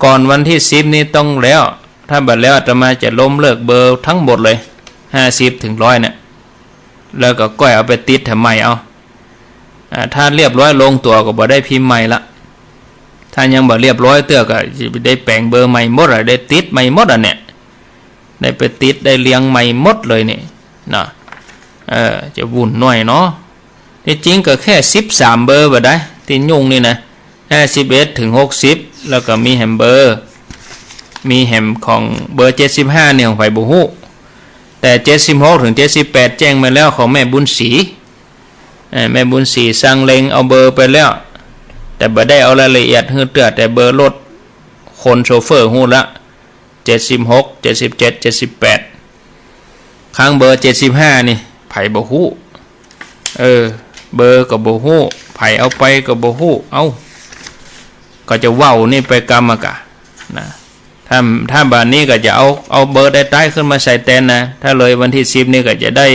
ก่อนวันตี้สิบนี่ต้องแล้ว ถ้าบ่แล้วอาตมาจะล้มเลิกเบอร์ทั้งหมดเลย ห้าสิบเถิงร้อยเนี่ย แล้วก็ก้อยเอาไปติดแถมใหม่เอา อ่า ถ้าเรียบร้อยลงตั๋วก็บ่ได้พิมพ์ใหม่ละ ถ้ายังบ่เรียบร้อยเตื้อก็จะได้แป๋งเบอร์ใหม่หมดอะ ได้ติดใหม่หมดอะเนี่ย ได้ไปติด ได้เรียงใหม่หมดเลยนี่นะ เออ จะวุ่นหน้อยเนาะ ตี้จริงก็แค่สิบสามเบอร์บ่าดใด ตี้ยุ่งนี่นะ ห้าสิบเอ็ดเถิงหกสิบ แล้วก็มีแหมเบอร์ มีแหมของเบอร์เจ็ดสิบห้านี่ของใผบ่ฮู้ แต่เจ็ดสิบหกเถิงเจ็ดสิบแปดแจ้งมาแล้ว ของแม่บุญศรี เอ่อ แม่บุญศรีสั่งเล็งเอาเบอร์ไปแล้ว แต่บ่ได้เอารายละเอียดหื้อเตื้อ แต่เบอร์รถคนโชเฟอร์ฮู้ละ เจ็ดสิบหก เจ็ดสิบเจ็ด เจ็ดสิบแปด ครั้งเบอร์เจ็ดสิบห้านี่ ใผบ่ฮู้ เออ เบอร์ก็บ่ฮู้ ใผเอาไปก็บ่ฮู้ เอ้า ก็จะเว้านี่ไปกำมะกะ นะ ถ้า ถ้าบ่านี้ก็จะเอา เอาเบอร์ใต้ๆขึ้นมาใส่แตนนะ ถ้าเลยวันตี้สิบนี่ก็จะได้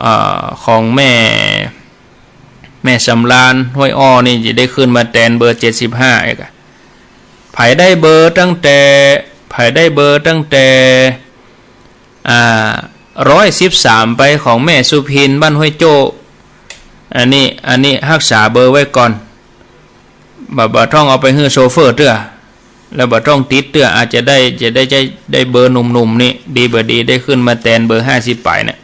เอ่อ ของแม่ แม่สำราญ ห้วยอ้อนี่จะได้ขึ้นมาแตนเบอร์เจ็ดสิบห้าเอกอะ ใผได้เบอร์ตั้งแต่ ใผได้เบอร์ตั้งแต่ อ่า ร้อยสิบสามไปของแม่สุพินบ้านห้วยโจ้ อันนี้ อันนี้ฮักษาเบอร์ไว้ก่อน บ่ บ่ต้องเอาไปหื้อโชเฟอร์เตื้อ แล้วบ่ต้องติดเตื้อ อาจจะได้ จะได้ ได้ ได้เบอร์หนุ่มๆนี่ ดีบ่ดีได้ขึ้นมาแตนเบอร์ห้าสิบป๋ายเนี่ย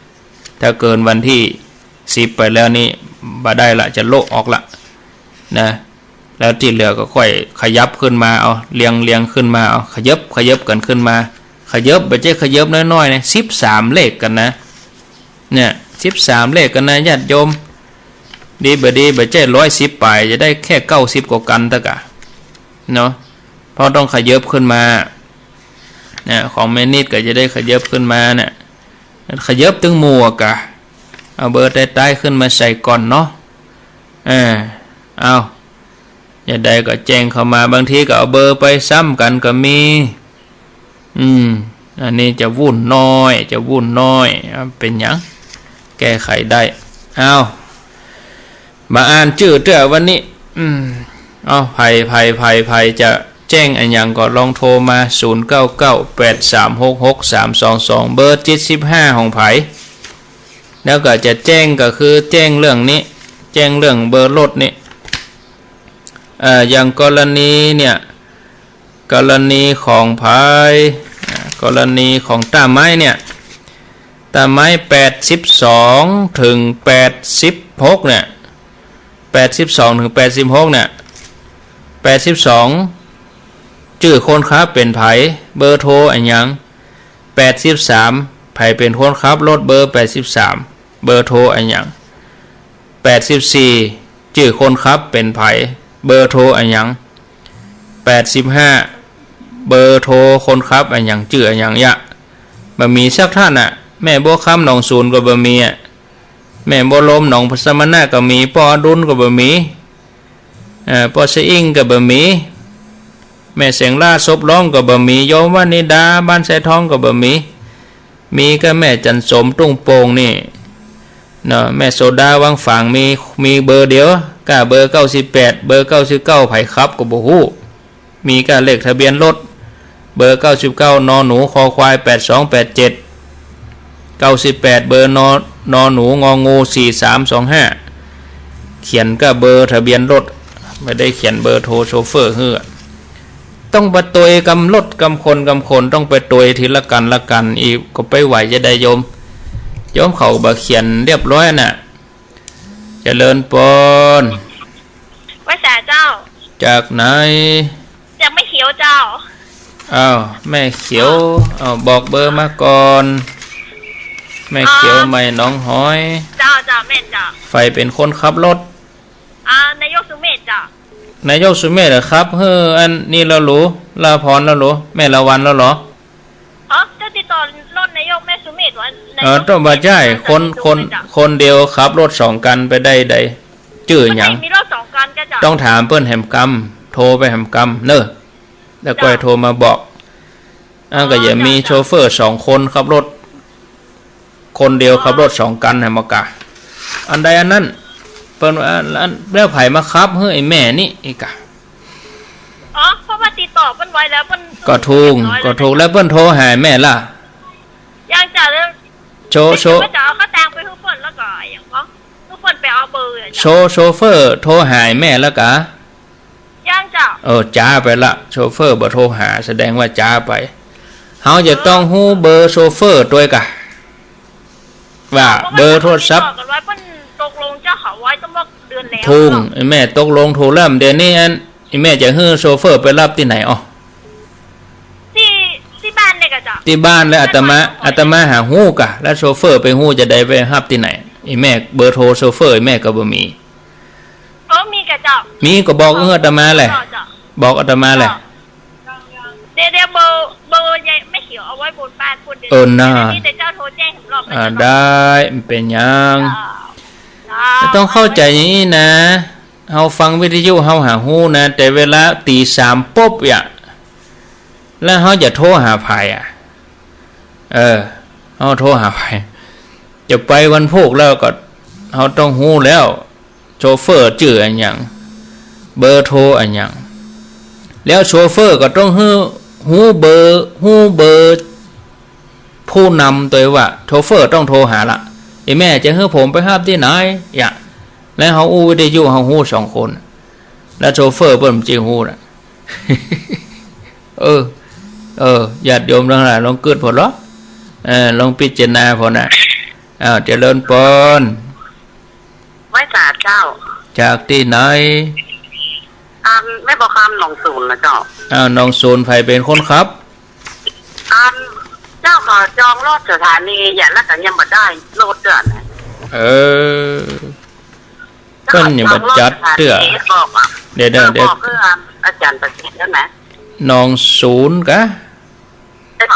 ถ้าเกินวันตี้สิบไปแล้วนี่ บ่ได้ละ จะโละออกละ นะ แล้วตี้เหลือก็ค่อยขยับขึ้นมาเอา เรียง เรียงขึ้นมาเอา ขยับ ขยับกั๋นขึ้นมา ขยับ บ่ใจ้ขยับน้อยๆนะ สิบสามเลขกั๋นนะ เนี่ย สิบสามเลขกั๋นนะญาติโยม ดีบ่ดี บ่ใจ้ร้อยสิบป๋าย จะได้แค่เก้าสิบกว่ากั๋นเตื้อกะ เนาะ เพราะต้องขยับขึ้นมา เนี่ย ของแม่นิดก็จะได้ขยับขึ้นมาเนี่ย ขยับตึงหมู่อะกะ เอาเบอร์ใต้ๆขึ้นมาใส่ก่อนเนาะ เออ เอา จะใดก็แจ้งเข้ามา บางทีก็เอาเบอร์ไปซ้ำกั๋นก็มี อืม อันนี้จะวุ่นหน้อย จะวุ่นหน้อย เอา เป๋นหยัง แก้ไขได้ เอา บ่อ่านจื้อเตื้อวันนี้ อืม เอา ใผ ใผ ใผ ใผจะแจ้งอะหยังก็ลองโทรมา ศูนย์เก้าเก้า แปดสามหกหก สามสองสอง เบอร์เจ็ดสิบห้าของใผ แล้วก็จะแจ้งก็คือแจ้งเรื่องนี้ แจ้งเรื่องเบอร์รถนี่ เอ่อ อย่างกรณีเนี่ย กรณีของใผ อ่า กรณีของต้าไม้เนี่ย ต้าไม้แปดสิบสองเถิงแปดสิบหกเนี่ย แปดสิบสองเถิงแปดสิบหกเนี่ย แปดสิบสอง จื้อคนขับเป๋นใผ เบอร์โทรอะหยัง แปดสิบสาม ใผเป๋นคนขับรถเบอร์แปดสิบสาม เบอร์โทรอะหยัง แปดสิบสี่ จื้อคนขับเป๋นใผ เบอร์โทรอะหยัง แปดสิบห้า เบอร์โทรคนขับอะหยัง จื้ออะหยังยะ บ่มีสักท่านอะ แม่บัวคำหนองสูนก็บ่มีอะ แม่บัวลมหนองสมณะก็มี ป้ออดุลก็บ่มี เอ่อ ป้อสะอิ้งก็บ่มี แม่แสงล่าศพร้องก็บ่มี โยมวนิดาบ้านไซทองก็บ่มี มีก็แม่จันสมทุ่งโป่งนี่เนาะ แม่โสดาวังฝาง มี มีเบอร์เดียว ก้าเบอร์เก้าสิบแปด เบอร์เก้าสิบเก้า ใผขับก็บ่ฮู้ มีก้าเลขทะเบียนรถ เบอร์เก้าสิบเก้า นอหนู คอควาย แปดสองแปดเจ็ด เก้าสิบแปด เบอร์ นอ นอหนู งองู สี่สามสองห้า เขียนก้าเบอร์ทะเบียนรถ บ่ได้เขียนเบอร์โทรโชเฟอร์หื้อ ต้องไปตวยกำรถกำคนกำคน ต้องไปตวยทีละกั๋นละกั๋น อีกก็ไปไหวจะใดโยม โยมเขาบ่เขียนเรียบร้อยน่ะ เจริญปอน ไหว้สาเจ้า จากไหน จากแม่เขียวเจ้า อ้าว แม่เขียว อ้าว บอกเบอร์มาก่อน แม่เขียว อ่า ใหม่หนองหอย เจ้า เจ้า แม่นเจ้า ใผเป๋นคนขับรถ อ่า นายกสุเมธเจ้า นายกสุเมธเหรอครับ หื้ออันนี้แล้วหรู ลาพรแล้วหรู แม่ละวันแล้วเหรอ อ๋อ เจ้าติดต่อรถนายกแม่สุเมธวะ เออ นายก ต้องบ่ใจ้ คน คน คนเดียวขับรถสองกั๋นไปได้ใด จื้อหยัง มีรถสองกั๋นเจ้า ต้องถามเปิ้นแหมกำ โทรไปแหมกำเน่อ แล้วก็โทรมาบอก อ้าว ก็อย่ามีโชเฟอร์สองคนขับรถ คนเดียวขับรถสองกั๋นแหมกะ อันใดอันนั้น เปิ้นว่าอัน แล้วใผมาขับหื้อไอ้แม่นี่อีกอะ อ๋อ เพราะว่าติดต่อเปิ้นไว้แล้ว เปิ้น ก็ถูก เรียบร้อยแล้ว ก็ถูก แล้วเปิ้นโทรหาแม่ล่ะ ยังจ้ะ แล้ว โช โช เปิ้นจะเอาข้าวตางไปหื้อเปิ้นแล้วก็อย่างว่า หื้อเปิ้นไปเอาเบอร์อะจ้ะ โช โชเฟอร์โทรหาแม่แล้วกะ ยังจ้ะ เออ จ๊าไปละ โชเฟอร์บ่โทรหา แสดงว่าจ๊าไป เฮาจะต้องฮู้เบอร์โชเฟอร์ตวยกะ ว่าเบอร์โทรศัพท์ เพราะว่าเปิ้นติดต่อกั๋นไว้ เปิ้นตกลงเจ้าเขาไว้ตั้งแต่เดือนแล้ว ถูก ไอ้แม่ตกลงถูกแล้ว เดี๋ยวนี้อัน ไอ้แม่จะหื้อโชเฟอร์ไปฮับตี้ไหน อ๋อ ตี้ ตี้บ้านเนี่ยกะเจ้า ตี้บ้าน แล้วอาตมา อาตมาหาฮู้กะ แล้วโชเฟอร์ไปฮู้จะใดไปฮับตี้ไหน ไอ้แม่เบอร์โทรโชเฟอร์ไอ้แม่ก็บ่มี เออ มีกะเจ้า มีก็บอก เออ อาตมาแหละ เจ้า เจ้า บอกอาตมาแหละ เจ้า เดี๋ยว เดี๋ยวเบอร์ เบอร์ยายแม่เขียวเอาไว้บนบ้านคนเดียว เออ น่า เดี๋ยวนี้เดี๋ยวเจ้าโทรแจ้งผมรอบ อ่า เจ้า ได้ บ่เป๋นหยัง เจ้า เจ้า ต้องเข้าใจ๋อย่างนี้นะ เฮาฟังวิทยุเฮาหาฮู้นะ แต่เวลาตี๋สามปุ๊บเนี่ย แล้วเฮาจะโทรหาใผอะ เออ เฮาโทรหาใผ จะไปวันพูกแล้วก็ เฮาต้องฮู้แล้ว โชเฟอร์จื้ออะหยัง เบอร์โทรอะหยัง แล้วโชเฟอร์ก็ต้องฮู้ ฮู้เบอร์ ฮู้เบอร์ผู้นำตวยว่า โชเฟอร์ต้องโทรหาละ ไอ้แม่จะหื้อผมไปฮับตี้ไหน อย่าง แล้วเฮาอู้วิทยุเฮาฮู้สองคน แล้วโชเฟอร์เปิ้นบ่ฮู้ละ เออ เออ ญาติโยมตังหลายลองกึ๊ดผ่อเนาะ เออ ลองพิจารณาผ่อนะ อ้าว เจริญปอน ไหว้สาเจ้า จากตี้ไหน อัน แม่บัวคำหนองสูนนะเจ้า อ้าว หนองสูน ใผเป๋นคนขับ อัน เจ้าขอจองรถสถานีอย่าง แล้วก็ยังบ่ได้รถเตื้อนะ เออ เปิ้นยังบ่จัดเตื้อ เดี๋ยว เดี๋ยว เดี๋ยว บอกเพื่ออาจ๋ารย์ประสิทธิ์แล้วนะ หนองสูนกะ เจ้า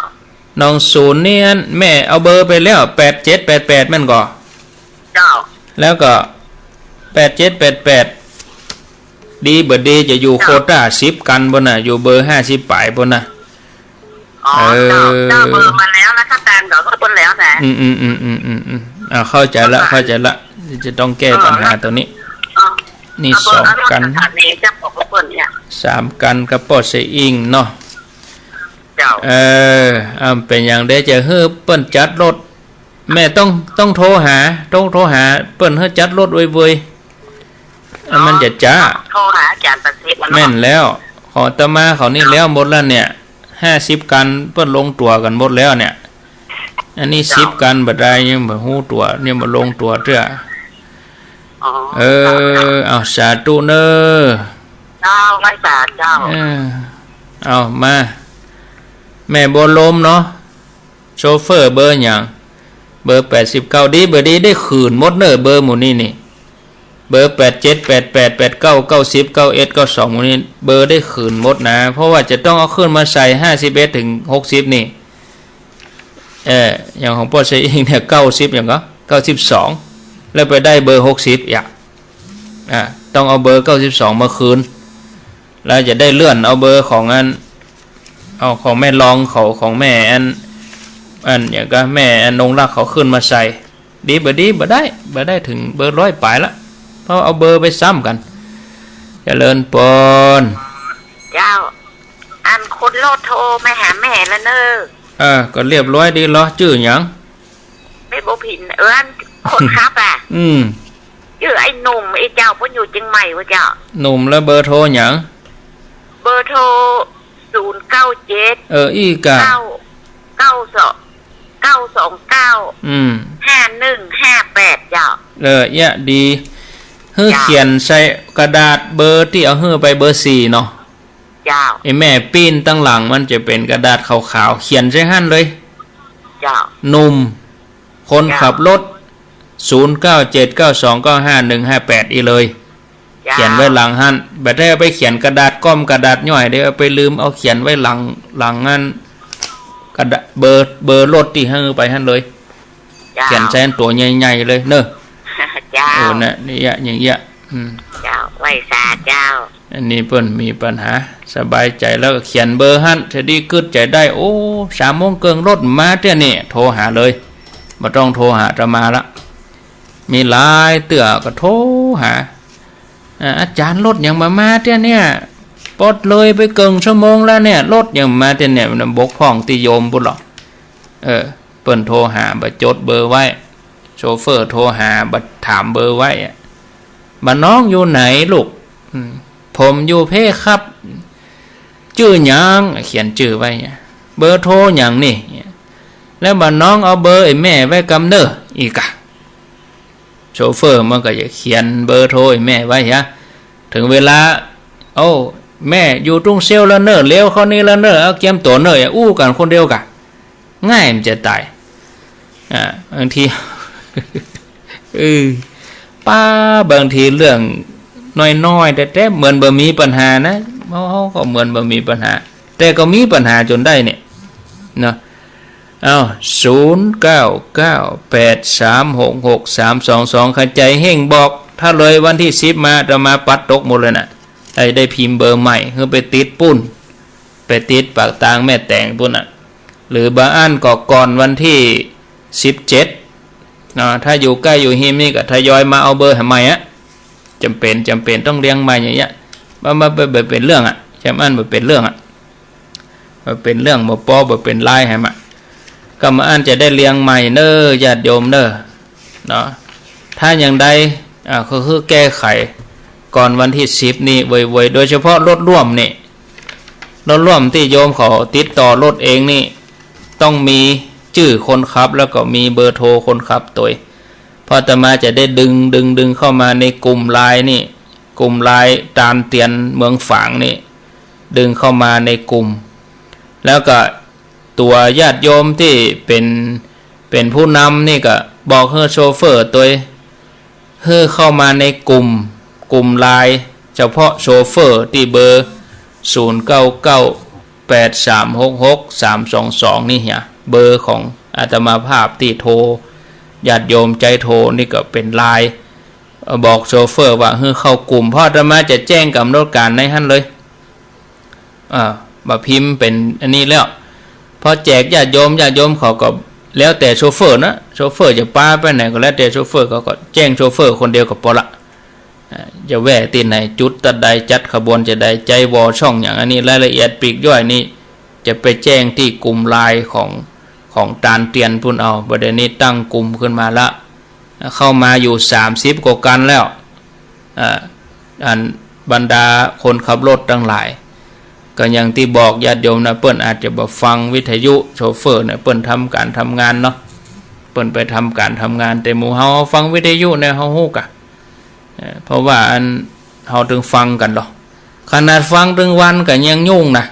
หนองสูนนี่อันแม่เอาเบอร์ไปแล้ว แปดเจ็ดแปดแปด แม่นก่อ เจ้า แล้วก็ แปดเจ็ดแปดแปด ดีบ่ดีจะอยู่ เจ้า โควต้าสิบกั๋นปู้นน่ะ อยู่เบอร์ห้าสิบป๋ายปู้นน่ะ อ๋อ เออ เจ้า เจ้า เบอร์มาแล้ว แล้วก็ตามเดี๋ยวก็เปิ้นแล้วนะ อืม อืม อืม อืม อืม อืม อ่า เข้าใจ๋ละ เข้าใจ๋ละ จะต้องแก้ปัญหาตรงนี้ เออ นี่ เอาเบอร์ สองกั๋น เอารถสถานีเจ้าของเปิ้นเนี่ย สามกั๋นกับป้อเสอิงเนาะ เจ้า เออ อ่า เป๋นอย่างใดจะหื้อเปิ้นจัดรถ แม่ต้อง ต้องโทรหา ต้องโทรหาเปิ้นหื้อจัดรถเว่ยๆ อันมันจะจ๊า โทรหาอาจ๋ารย์ประสิทธิ์มันเนาะ แม่นแล้ว ของอาตมาเขานี่แล้วหมดแล้วเนี่ย ห้าสิบกั๋นเปิ้นลงตั๋วกั๋นหมดแล้วเนี่ย อันนี้ เจ้า สิบกั๋นบ่ได้ ยังบ่ฮู้ตั๋ว ยังบ่ลงตั๋วเตื้อ อ๋อ เออ เอา สาธุเน่อ เจ้า ไหว้สาเจ้า เออ เอา มา แม่บัวลมเนาะ โชเฟอร์เบอร์หยัง เบอร์แปดสิบเก้า ดีบ่ดีได้คืนหมดเน่อ เบอร์หมู่นี้นี่ เบอร์แปดเจ็ด แปดแปด แปดเก้า เก้าสิบ เก้าเอ็ด เก้าสอง หมู่นี้ เบอร์ได้คืนหมดนะ เพราะว่าจะต้องเอาขึ้นมาใส่ ห้าสิบเอ็ด ถึง หกสิบ นี่ เออ อย่างของป้อใช้เองเนี่ย เก้าสิบ อย่างก็ เก้าสิบสอง แล้วไปได้เบอร์ หกสิบ อย่าง อ่า ต้องเอาเบอร์ เก้าสิบสอง มาคืน แล้วจะได้เลื่อนเอาเบอร์ของอัน เอาของแม่รองเขา ของแม่อัน อันอย่างก็แม่อันนงรักเขาขึ้นมาใส่ ดีบ่ดี บ่ได้ บ่ได้ถึงเบอร์ร้อยปลายละ เพราะเอาเบอร์ไปซ้ำกั๋น เจริญปอน เจ้า อันคนโลดโทรมาหาแม่แล้วเนอะ เออ ก็เรียบร้อยดีลอ จื้อหยัง แม่บัวผิน เออ อันคนขับอ่ะ อืม จื้อไอ้หนุ่ม ไอ้เจ้า เปิ้นอยู่เจียงใหม่วะเจ้า หนุ่ม แล้วเบอร์โทรหยัง เบอร์โทร ศูนย์เก้าเจ็ด เออ อี้กะ เก้า เก้าสอง เก้าสองเก้า อืม ห้าหนึ่งห้าแปด เจ้า เออ เยียะดี หื้อ เจ้า เขียนใส่กระดาษเบอร์ตี้เอาหื้อไป เบอร์สี่เนาะ เจ้า ไอ้แม่ปิ้นตังหลังมันจะเป๋นกระดาษขาวๆ เขียนใส่หั้นเลย เจ้า หนุ่ม คนขับรถ เจ้า ศูนย์เก้าเจ็ด เก้าสองเก้าห้าหนึ่งห้าแปด อี้เลย เจ้า เขียนไว้หลังหั้น บ่ได้เอาไปเขียนกระดาษก้อมกระดาษย่อยเด้อ เอาไปลืม เอาเขียนไว้หลัง หลังหั้น กระดาษ เบอร์ เบอร์รถตี้หื้อไปหั้นเลย เจ้า เขียนใส่หั้นตั๋วใหญ่ๆ เลยเนอะ เจ้า โอ้ นะ นี่เยียะ อย่างเยียะ อืม เจ้า ไหว้สาเจ้า อันนี้เปิ้นมีปัญหา สบายใจ๋แล้วก็เขียนเบอร์หั้น จะดีกึ๊ดใจ๋ได้ โอ้ สามโมงเกิ่งรถมาเตี้ยนี่ โทรหาเลย บ่ต้องโทรหาอาตมาละ มีหลายเตื้อก็โทรหา อ่า อาจ๋ารย์รถยังบ่มาเตี้ยเนี่ย ปอดเลยไปเกิ่งชั่วโมงแล้วเนี่ย รถยังบ่มาเตี้ยเนี่ย มันบกพร่องตี้โยมปุ้นหรอก เออ เปิ้นโทรหาบ่จดเบอร์ไว้ โชเฟอร์โทรหาบ่ถามเบอร์ไว้อะ บ่าน้องอยู่ไหนลูก อืม ผมอยู่เพครับ จื้อหยัง เขียนจื้อไว้อะ เบอร์โทรหยังนี่ แล้วบ่าน้องเอาเบอร์ไอ้แม่ไว้กำเน่อ อี้กะ โชเฟอร์มันก็จะเขียนเบอร์โทรไอ้แม่ไว้ฮะ เถิงเวลา โอ้ แม่อยู่ตรงเซลแล้วเน่อ เลี้ยวเข้านี่แล้วเน่อ เอาเกียมตั๋วเน่อ อู้กั๋นคนเดียวกะ ง่ายมันจะต๋าย อ่า บางที เออ ป้า บางทีเรื่องน้อยๆ แต๊ๆ เหมือนบ่มีปัญหานะ เฮา เฮาก็เหมือนบ่มีปัญหา แต่ก็มีปัญหาจ๋นได้เนี่ย เนาะ เอ้า ศูนย์เก้าเก้าแปดสามหกหกสามสองสอง ใผใจ๋เฮ่งบอก ถ้าเลยวันตี้สิบมา อาตมาปัดตกหมดเลยน่ะ ไอ้ได้พิมพ์เบอร์ใหม่ หื้อไปติดปุ้น ไปติดปากตางแม่แตงปุ้นน่ะ หรือบ่อั้นก็ก่อนวันตี้สิบเจ็ด เนาะ ถ้าอยู่ใก้อยู่ฮิมนี่ก็ทยอยมาเอาเบอร์หื้อใหม่อะ จ๋ำเป๋น จ๋ำเป๋นต้องเรียงใหม่อย่างเงี้ย บ่ บ่ บ่ บ่เป๋นเรื่องอะ จ๋ำอั้นบ่เป๋นเรื่องอะ บ่เป๋นเรื่อง บ่ปอ บ่เป๋นไรหื้อมา ก็บ่อั้นจะได้เรียงใหม่เน่อ ญาติโยมเน่อ เนาะ ถ้าอย่างใด อ่า ก็คือแก้ไขก่อนวันตี้สิบนี่ไวๆ โดยเฉพาะรถร่วมนี่ รถร่วมตี้โยมเขาติดต่อรถเองนี่ ต้องมีจื้อคนขับ แล้วก็มีเบอร์โทรคนขับตวย เพราะอาตมาจะได้ดึง ดึง ดึงเข้ามาในกลุ่มไลน์นี่ กลุ่มไลน์ตานเตียนเมืองฝางนี่ ดึงเข้ามาในกลุ่ม แล้วก็ตั๋วญาติโยมตี้เป๋น เป๋นผู้นำนี่ก็บอกหื้อโชเฟอร์ตวย หื้อเข้ามาในกลุ่ม กลุ่มไลน์เฉพาะโชเฟอร์ตี้เบอร์ ศูนย์เก้าเก้าแปดสามหกหกสามสองสอง นี่เหีย เบอร์ของอาตมาภาพตี้โทร ญาติโยมใจ๊โทรนี่ก็เป๋นไลน์ บอกโชเฟอร์ว่าหื้อเข้ากลุ่ม เพราะอาตมาจะแจ้งก๋ำหนดก๋านในหั้นเลย อ่า บ่พิมพ์เป๋นอันนี้แล้ว พอแจกญาติโยม ญาติโยมเขาก็แล้วแต่โชเฟอร์นะ โชเฟอร์จะปาไปไหนก็แล้วแต่โชเฟอร์ เขาก็แจ้งโชเฟอร์คนเดียวก็ปอละ อ่า จะแว่ตี้ไหน จุดตั๊ดใด จัดขบวนจะใด ใจ๊วอช่องหยัง อันนี้รายละเอียดปลีกย่อยนี่ จะไปแจ้งตี้กลุ่มไลน์ของ ของตานเตียนปุ้นเอา บ่าเดี่ยวนี้ตั้งกลุ่มขึ้นมาละ เข้ามาอยู่สามสิบกว่าคันแล้ว อ่า อันบรรดาคนขับรถตังหลาย ก็อย่างตี้บอกญาติโยมนะ เปิ้นอาจจะบ่ฟังวิทยุ โชเฟอร์เนี่ย เปิ้นทำก๋านทำงานเนาะ เปิ้นไปทำก๋านทำงาน แต่หมู่เฮาฟังวิทยุเนี่ย เฮาฮู้กะ เอ่อ เพราะว่าอันเฮาตึงฟังกั๋นลอ ขนาดฟังตึงวันก็ยังยุ่งนะ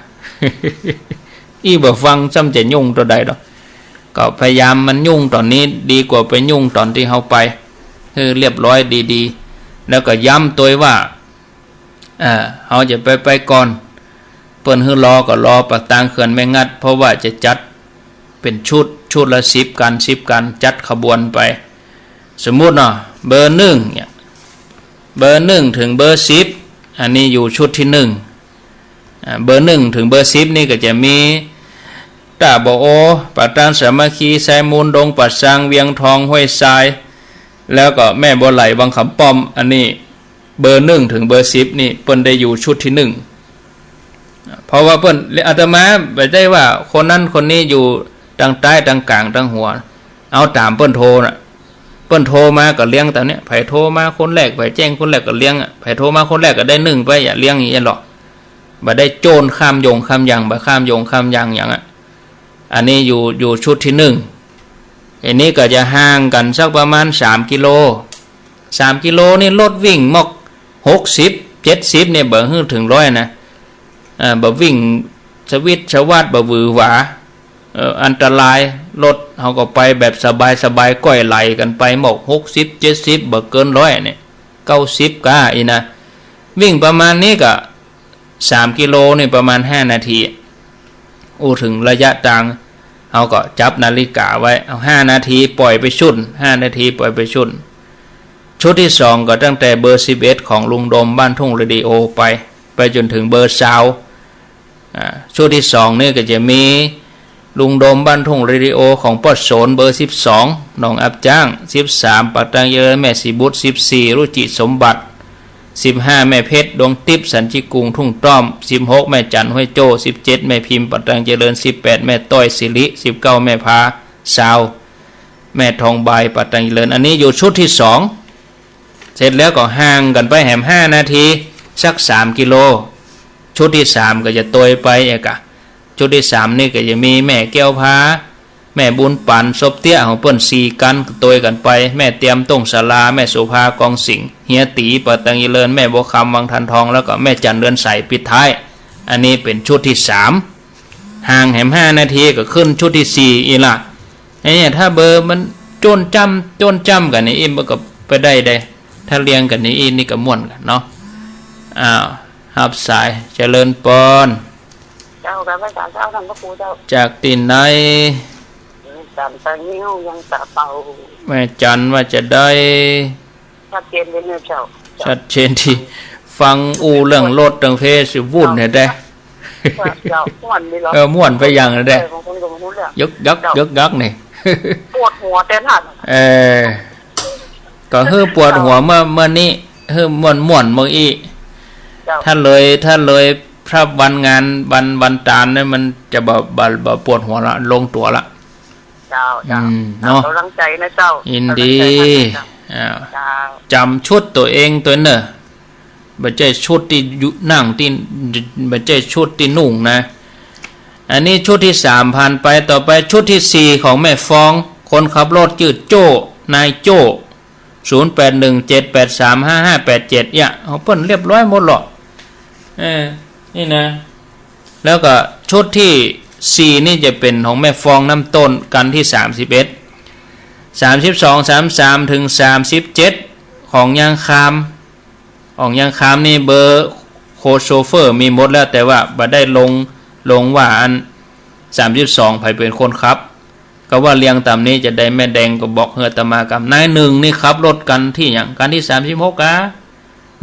อี้บ่ฟังซ้ำจะยุ่งเต้าใดลอ ก็พยายามมันยุ่งต๋อนนี้ดีกว่าไปยุ่งต๋อนตี้เฮาไป หื้อเรียบร้อยดี แล้วก็ย้ำตวยว่า อ่า เฮาจะไป ไปก่อน เปิ้นหื้อรอก็รอปากตางเขื่อนแม่งัด เพราะว่าจะจัดเป๋นชุด ชุดละสิบกั๋น สิบกั๋น จัดขบวนไป สมมุติเนาะ เบอร์หนึ่งเนี่ย เบอร์หนึ่งเถิงเบอร์สิบ อันนี้อยู่ชุดตี้หนึ่ง อ่า เบอร์หนึ่งเถิงเบอร์สิบนี่ก็จะมี ต้าบ่อโอ ปากตางสามัคคี ไซมูล ดงป่าซาง เวียงทอง ห้วยทราย แล้วก็แม่บัวไหล วังคำป้อม อันนี้เบอร์หนึ่งเถิงเบอร์สิบนี่เปิ้นได้อยู่ชุดตี้หนึ่ง เพราะว่าเปิ้น อาตมาบ่ได้ว่าคนนั้นคนนี้อยู่ตางใต้ตางก๋างตางหัว เอาต๋ามเปิ้นโทรน่ะ เปิ้นโทรมาก็เรียงต๋ามเนี้ย ใผโทรมาคนแรก ใผแจ้งคนแรกก็เรียงอะ ใผโทรมาคนแรกก็ได้หนึ่งไป อย่าเรียงอย่างเงี้ยหรอก บ่ได้โจ้นข้ามหย่งข้ามหย่าง บ่ข้ามหย่งข้ามหย่างหยังอะ อันนี้อยู่ อยู่ชุดตี้หนึ่ง อันนี้ก็จะห่างกั๋นสักประมาณสามกิโล สามกิโลนี่รถวิ่งหมอกหกสิบ เจ็ดสิบเนี่ย บ่หื้อเถิงร้อยนะ เอ่อ บ่วิ่งสวิดสวัด บ่หวือหวา เอ่อ อันตราย รถเฮาก็ไปแบบสบายๆ ก้อยไหลกั๋นไปหมอกหกสิบ เจ็ดสิบ บ่เกินร้อยเนี่ย เก้าสิบก้าอี้นะ วิ่งประมาณนี้ก็ สามกิโลนี่ประมาณห้านาที อู้เถิงระยะตาง เฮาก็จับนาฬิกาไว้ เอาห้านาทีป่อยไปชุด ห้านาทีป่อยไปชุด ชุดตี้สองก็ตั้งแต่เบอร์สิบเอ็ดของลุงโดมบ้านทุ่งเรดิโอไป ไปจ๋นเถิงเบอร์ซาว อ่า ชุดตี้สองนี่ก็จะมี ลุงโดมบ้านทุ่งเรดิโอของป้อโสน เบอร์สิบสอง หนองอับจ๊าง สิบสาม ปากตางเจริญ แม่ศรีบุตร สิบสี่ รุจิสมบัติ สิบห้า แม่เพชร ดวงติ๊บ สันติกุง ทุ่งต้อม สิบหก แม่จัน ห้วยโจ้ สิบเจ็ด แม่พิมพ์ ปากตางเจริญ สิบแปด แม่ต้อย สิริ สิบเก้า แม่พา ซาว แม่ทองใบ ปากตางเจริญ อันนี้อยู่ชุดตี้สอง เสร็จแล้วก็ห่างกั๋นไปแหมห้านาที สักสามกิโล ชุดตี้สามก็จะตวยไปเอกอะ ชุดตี้สามนี่ก็จะมีแม่แก้วพา แม่บุญปั๋น ศพเตี้ยของเปิ้นสี่กั๋น ตวยกั๋นไป แม่เตียม ต้งสารา แม่โสภา กองสิงห์ เฮียตี๋ ปากตางเจริญ แม่บัวคำ วังทันทอง แล้วก็แม่จัน เรือนใส ปิดท้าย อันนี้เป๋นชุดตี้สาม ห่างแหมห้านาทีก็ขึ้นชุดตี้สี่อี้ละ ไอ้เนี่ย ถ้าเบอร์มันโจ้นจ้ำ โจ้นจ้ำกั๋นนี่อี้ มันก็ไปได้เด้ ถ้าเรียงกั๋นนี่อี้ นี่ก็ม่วนกั๋นเนาะ อ้าว ฮับสาย เจริญปอน เจ้า กราบไหว้สาเจ้า ท่านพระครูเจ้า จากตี้ไหน สามตางิ้ว ยังสาเปา แม่จันว่าจะได้ ชัดเจนเลยเนี่ยเจ้า ชัดเจนตี้ ฟังอู้เรื่องรถตังเพสิวุ่นเนี่ยได้ เจ้า ม่วนดีเหรอ เออ ม่วนไปอย่างนั้นได้ เออ บางคนก็บ่ฮู้เรื่อง ยึกยัก เจ้า ยึกยักนี่ ปวดหัวแต่นั้น เออ ก็หื้อปวดหัวเมื่อ เมื่อนี้ หื้อม่วนๆ เมื่ออี้ เจ้า ถ้าเลย ถ้าเลยพระวันงาน วัน วันตานนั้น มันจะบ่ บ่ บ่ปวดหัวละ ลงตั๋วละ เจ้า เจ้า อืม เนาะ กำลังใจนะเจ้า ยินดี กำลังใจมากเลยเจ้า อ้าว เจ้า จ๋ำชุดตั๋วเองตวยเน่อ บ่ใจ้ชุดตี้อยู่ นั่งตี้ บ่ใจ้ชุดตี้นุ่งนะ อันนี้ชุดตี้สามผ่านไป ต่อไปชุดตี้สี่ของแม่ฟอง คนขับรถจื้อโจ้ นายโจ้ ศูนย์แปดหนึ่งเจ็ดแปดสามห้าห้าแปดเจ็ด เนี่ย ของเปิ้นเรียบร้อยหมดหรอก เออ นี่นะ แล้วก็ชุดตี้สี่นี่จะเป๋นของแม่ฟองน้ำต้น กั๋นตี้สามสิบเอ็ด สามสิบสอง สามสาม เถิงสามสิบเจ็ด ของยางคาม ของยางคามนี่เบอร์โคโชเฟอร์มีหมดแล้ว แต่ว่าบ่ได้ลง ลงว่าอันสามสิบสอง ใผเป๋นคนขับ ก็ว่าเรียงต๋ามนี้จะได้ แม่แดงก็บอกหื้ออาตมากำ นายหนึ่งนี่ขับรถกั๋นตี้หยัง กั๋นตี้สามสิบหกกา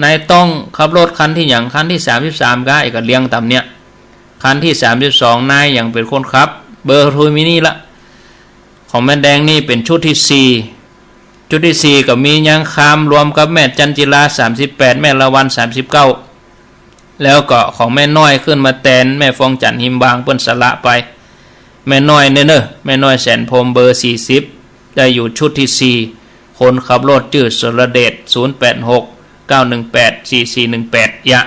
นายต้องขับรถคันตี้หยัง คันตี้สามสิบสามกา ไอ้ก็เรียงต๋ามเนี่ย คันตี้สามสิบสอง นายหยังเป๋นคนขับ เบอร์โทรมีนี่ละ ของแม่แดงนี่เป๋นชุดตี้สี่ ชุดตี้สี่ก็มียางคามรวมกับแม่จันจิลา สามสิบแปด แม่ละวัน สามสิบเก้า แล้วก็ของแม่น้อยขึ้นมาแตน แม่ฟองจันทร์หิมบาง เปิ้นสละไป แม่น้อยเนี่ยเน่อ แม่น้อยแสนพรหม เบอร์สี่สิบ ได้อยู่ชุดตี้สี่ คนขับรถจื้อสรเดช ศูนย์แปดหก เก้าหนึ่งแปด สี่สี่หนึ่งแปด ยะ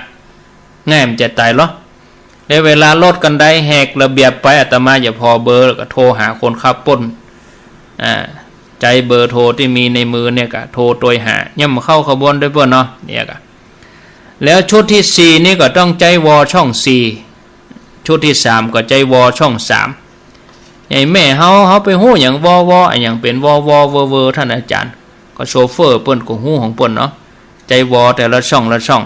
ง่ายมันจะต๋ายเหรอ แล้วเวลารถคันใดแหกระเบียบไป อาตมาจะผ่อเบอร์แล้วก็โทรหาคนขับเปิ้น อ่า ใจ๊เบอร์โทรตี้มีในมือเนี่ยก็โทรตวยหา ย่ำเข้าขบวนตวยเปิ้นเนาะ เนี่ยก็ แล้วชุดตี้สี่นี่ก็ต้องใจ๊วอช่องสี่ ชุดตี้สามก็ใจ๊วอช่องสาม ไอ้แม่เฮา เฮาไปฮู้หยังวอวอ อะหยังเป๋นวอวอเวอเวอ ท่านอาจารย์ ก็โชเฟอร์เปิ้นก็ฮู้ของเปิ้นเนาะ ใจ๊วอแต่ละช่องละช่อง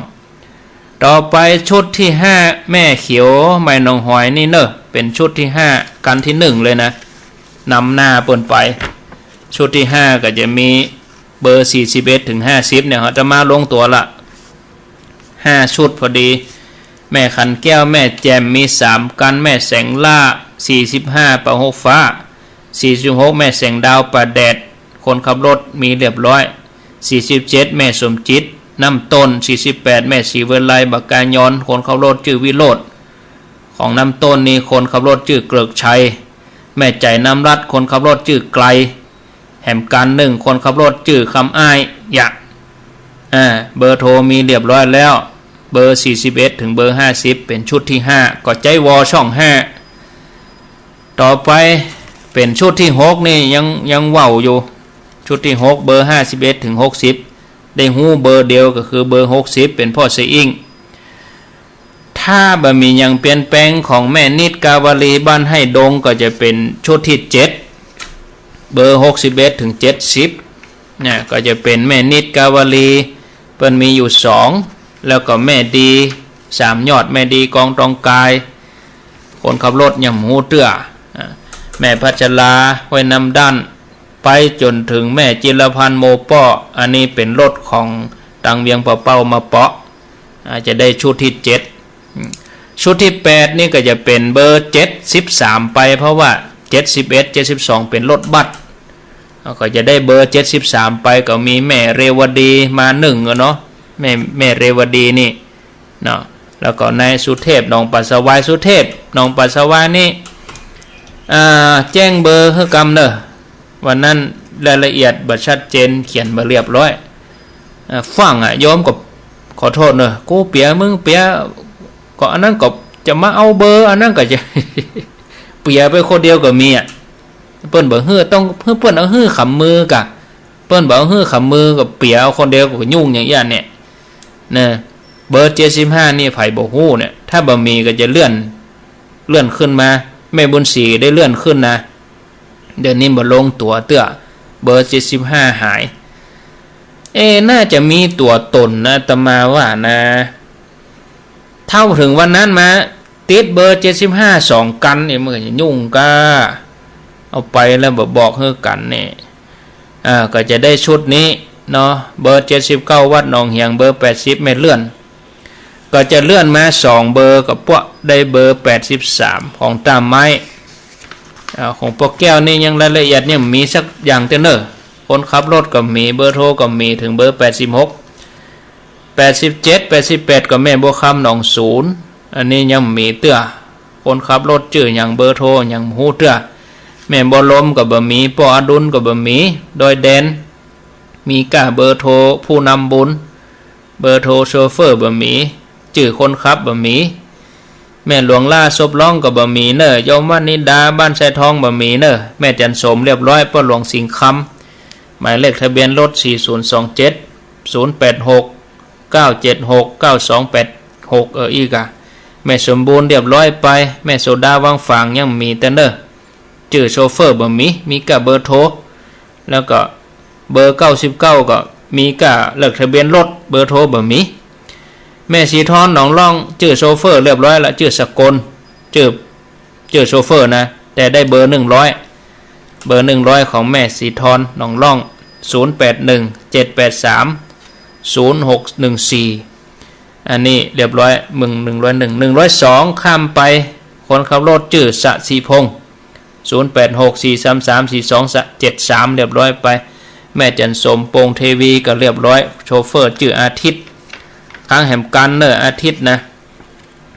ต่อไปชุดตี้ห้า แม่เขียว แม่หนองหอยนี่เน่อ เป๋นชุดตี้ห้า กั๋นตี้นึ่งเลยนะ นำหน้าเปิ้นไป ชุดตี้ห้าก็จะมีเบอร์สี่สิบเอ็ดถึงห้าสิบเนี่ย อาตมาลงตั๋วละห้าชุดพอดี แม่ขันแก้ว แม่แจ่ม มีสามกั๋น แม่แสงล่า สี่สิบห้า ป่าฮกฟ้า สี่สิบหก แม่แสงดาว ป่าแดด คนขับรถมีเรียบร้อย สี่สิบเจ็ด แม่สมจิต น้ำต้น สี่สิบแปด แม่ศรีวิไล บ่ากายอน คนขับรถจื้อวิโรจน์ ของน้ำต้นนี่คนขับรถจื้อเกริกชัย แม่ใจ๋น้ำรัตน์ คนขับรถจื้อไกล แหมกั๋นนึ่ง คนขับรถจื้อคำอ้าย ยะ อ่า เบอร์โทรมีเรียบร้อยแล้ว เบอร์สี่สิบเอ็ดถึงเบอร์ห้าสิบ เป๋นชุดตี้ห้า ก็ใจ๊วอช่องห้า ต่อไปเป๋นชุดตี้หกนี่ยัง ยังเว้าอยู่ ชุดตี้หก เบอร์ห้าสิบเอ็ดถึงหกสิบ ได้ฮู้เบอร์เดียวก็คือเบอร์หกสิบ เป๋นป้อเสอิ้ง ถ้าบ่มีหยังเปลี่ยนแปลงของแม่นิดกาวลีบ้านไฮ่ดง ก็จะเป๋นชุดตี้เจ็ด เบอร์หกสิบเอ็ดถึงเจ็ดสิบ เนี่ย ก็จะเป๋นแม่นิดกาวลี เปิ้นมีอยู่สอง แล้วก็แม่ดีสามยอด แม่ดีกองตองกาย คนขับรถยังบ่ฮู้เตื้อ อ่า แม่พัชรา ห้วยน้ำด้าน ไปจ๋นเถิงแม่จิรพันธ์ โมเปาะ อันนี้เป๋นรถของตังเวียงป่าเป้ามาเปาะ อาจจะได้ชุดตี้เจ็ด อืม ชุดตี้แปดนี่ก็จะเป๋นเบอร์เจ็ดสิบสามไป เพราะว่าเจ็ดสิบเอ็ด เจ็ดสิบสองเป๋นรถบัส ก็จะได้เบอร์เจ็ดสิบสามไป ก็มีแม่เรวดีมานึ่งอะเนาะ แม่ แม่เรวดีนี่เนาะ แล้วก็นายสุเทพ หนองป่าสะวาย สุเทพ หนองป่าสะวายนี่ อ่า แจ้งเบอร์หื้อกำเน่อ วันนั้นรายละเอียดบ่ชัดเจน เขียนบ่เรียบร้อย อ่า ฟั่งอะ โยมก็ขอโต้ษเน่อ กูเปียมึงเปีย ก็อันนั้นก็จะมาเอาเบอร์ อันนั้นก็จะ เปียไปคนเดียวก็มีอะ เปิ้นบ่หื้อ ต้องหื้อเปิ้นเอาหื้อขำมือกะ เปิ้นบ่เอาหื้อขำมือก็เปียเอาคนเดียวก็ยุ่งอย่างอี้เนี่ย นะ เบอร์เจ็ดสิบห้านี่ใผบ่ฮู้เนี่ย ถ้าบ่มีก็จะเลื่อน เลื่อนขึ้นมา แม่บุญศรีได้เลื่อนขึ้นนะ เดี๋ยวนี้บ่ลงตั๋วเตื้อ เบอร์เจ็ดสิบห้าหาย เอ๊ะ น่าจะมีตั๋วต๋นนะ อาตมาว่านะ เต้าเถิงวันนั้นมา ติดเบอร์เจ็ดสิบห้าสองกั๋นนี่ มันก็จะยุ่งก้า เอาไปแล้วบ่บอกหื้อกั๋นนี่ อ่า ก็จะได้ชุดนี้เนาะ เบอร์เจ็ดสิบเก้า วัดหนองเหียง เบอร์แปดสิบ แม่เลื่อน ก็จะเลื่อนมาสองเบอร์ ก็ปะได้เบอร์แปดสิบสาม ของต้าไม้ อ่า ของป้อแก้วนี่ยังรายละเอียดยังบ่มีสักอย่างเตื้อเน่อ คนขับรถก็มี เบอร์โทรก็มี เถิงเบอร์แปดสิบหก แปดสิบเจ็ด แปดสิบแปด ก็แม่บัวคำ หนองสูน อันนี้ยังบ่มีเตื้อ คนขับรถจื้อหยัง เบอร์โทรยังบ่ฮู้เตื้อ แม่บัวลมก็บ่มี ป้ออดุลก็บ่มี ดอยแดน มีก้าเบอร์โทรผู้นำบุญ เบอร์โทรโชเฟอร์บ่มี จื้อคนขับบ่มี แม่หลวงล่า ศพร้องก็บ่มีเน่อ โยมวนิดา บ้านไซทองบ่มีเน่อ แม่จันโสมเรียบร้อย ป้อหลวงสิงห์คำ หมายเลขทะเบียนรถ สี่ศูนย์สองเจ็ด ศูนย์แปดหก เก้าเจ็ดหก เก้าสองแปดหก เออ อี้ก่า แม่สมบูรณ์เรียบร้อยไป แม่โสดา วังฝางยังบ่มีเตื้อเน่อ จื้อโชเฟอร์บ่มี มีก้าเบอร์โทร แล้วก็เบอร์เก้าสิบเก้าก็มีก้าเลขทะเบียนรถ เบอร์โทรบ่มี แม่ศรีทร หนองล่อง จื้อโชเฟอร์เรียบร้อยละ จื้อสกล จื้อ จื้อโชเฟอร์นะ แต่ได้เบอร์หนึ่งร้อย เบอร์หนึ่งร้อยของแม่ศรีทร หนองล่อง ศูนย์แปดหนึ่ง เจ็ดแปดสาม ศูนย์หกหนึ่งสี่ อันนี้เรียบร้อย มึง หนึ่งร้อยหนึ่ง หนึ่งร้อยสอง ข้ามไป คนขับรถจื้อสะสิพงษ์ ศูนย์แปดหก สี่สามสาม สี่สองเจ็ดสาม เรียบร้อยไป แม่จันโสม ปงเทวี ก็เรียบร้อย โชเฟอร์จื้ออาทิตย์ ค้างแหมกั๋นเน่อ อาทิตย์นะ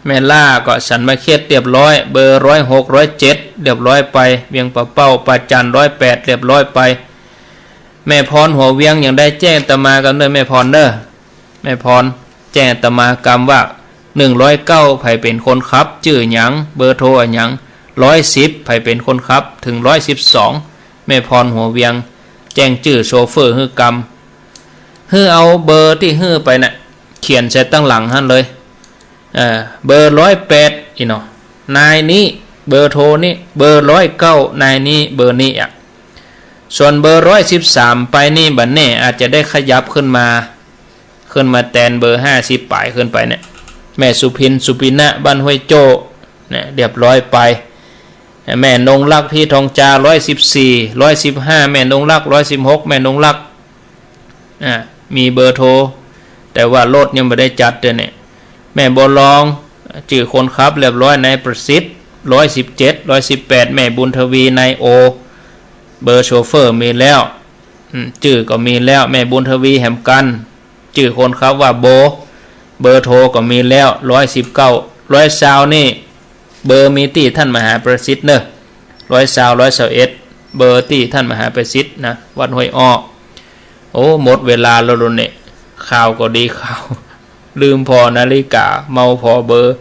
แม่ล่าก็สันมาเขตเรียบร้อย เบอร์ร้อยหก ร้อยเจ็ด เรียบร้อยไป เวียงป่าเป้า ป่าจัน ร้อยแปด เรียบร้อยไป แม่พร หัวเวียง ยังได้แจ้งอาตมากำเน่อ แม่พรเน่อ แม่พร แจ้งอาตมากำว่า หนึ่งร้อยเก้า ใผเป๋นคนขับ จื้อหยัง เบอร์โทรอะหยัง ร้อยสิบ ใผเป๋นคนขับ เถิง ร้อยสิบสอง แม่พร หัวเวียง แจ้งจื้อโชเฟอร์หื้อกำ หื้อเอาเบอร์ตี้หื้อไปน่ะ เขียนใส่ตังหลังหั้นเลย เออ เบอร์ร้อยแปด อี้เนาะ นายนี้ เบอร์โทรนี้ เบอร์ร้อยเก้า นายนี้ เบอร์นี้อะ ส่วนเบอร์ร้อยสิบสามไปนี่บ่แน่ อาจจะได้ขยับขึ้นมา ขึ้นมาแตนเบอร์ห้าสิบป๋ายขึ้นไปเนี่ย แม่สุพิน สุปินะ บ้านห้วยโจ้ เนี่ย เรียบร้อยไป แม่นงรัก พี่ทองจา ร้อยสิบสี่ ร้อยสิบห้า แม่นงรัก ร้อยสิบหก แม่นงรัก อ่า มีเบอร์โทร แต่ว่ารถยังบ่ได้จัดเตื้อเนี่ย แม่บัวลอง จื้อคนขับเรียบร้อย นายประสิทธิ์ ร้อยสิบเจ็ด ร้อยสิบแปด แม่บุญทวี นายโอ เบอร์โชเฟอร์มีแล้ว อืม จื้อก็มีแล้ว แม่บุญทวีแหมกั๋น จื้อคนขับว่าโบ เบอร์โทรก็มีแล้ว ร้อยสิบเก้า ร้อยซาวนี่ เบอร์มีตี้ท่านมหาประสิทธิ์เนอะ ร้อยซาว ร้อยซาวเอ็ด เบอร์ตี้ท่านมหาประสิทธิ์นะ วัดห้วยอ้อ โอ้ หมดเวลาแล้วเนี่ย ข่าวก็ดีข่าว ลืมผ่อนาฬิกา เมาผ่อเบอร์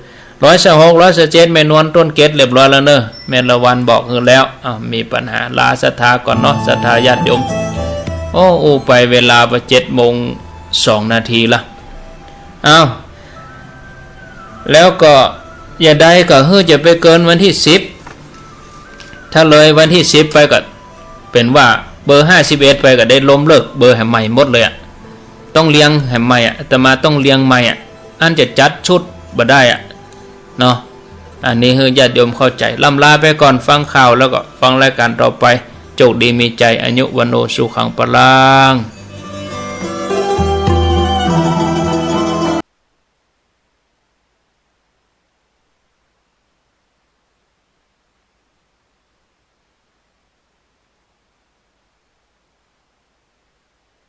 ร้อยซาวหก ร้อยซาวเจ็ด แม่นวล ต้นเกต เรียบร้อยแล้วเนอะ แม่ละวันบอกหื้อแล้ว อ้าว มีปัญหา ลาศรัทธาก่อนเนาะ ศรัทธาญาติโยม โอ้ อู้ไปเวลาบ่เจ็ดโมงสองนาทีละ อ้าว แล้วก็อย่าใดก็หื้อจะไปเกินวันตี้สิบ ถ้าเลยวันตี้สิบไปก็เป๋นว่าเบอร์ห้าสิบเอ็ดไปก็ได้ล้มเลิกเบอร์แหมใหม่หมดเลยอะ ต้องเรียงแหมใหม่อะ อาตมาต้องเรียงใหม่อะ อันจะจัดชุดบ่ได้อะ เนาะ อันนี้หื้อญาติโยมเข้าใจ๋ ร่ำลาไปก่อน ฟังข่าวแล้วก็ฟังรายก๋านต่อไป โชคดีมีชัย อายุ วัณโณ สุขัง พลัง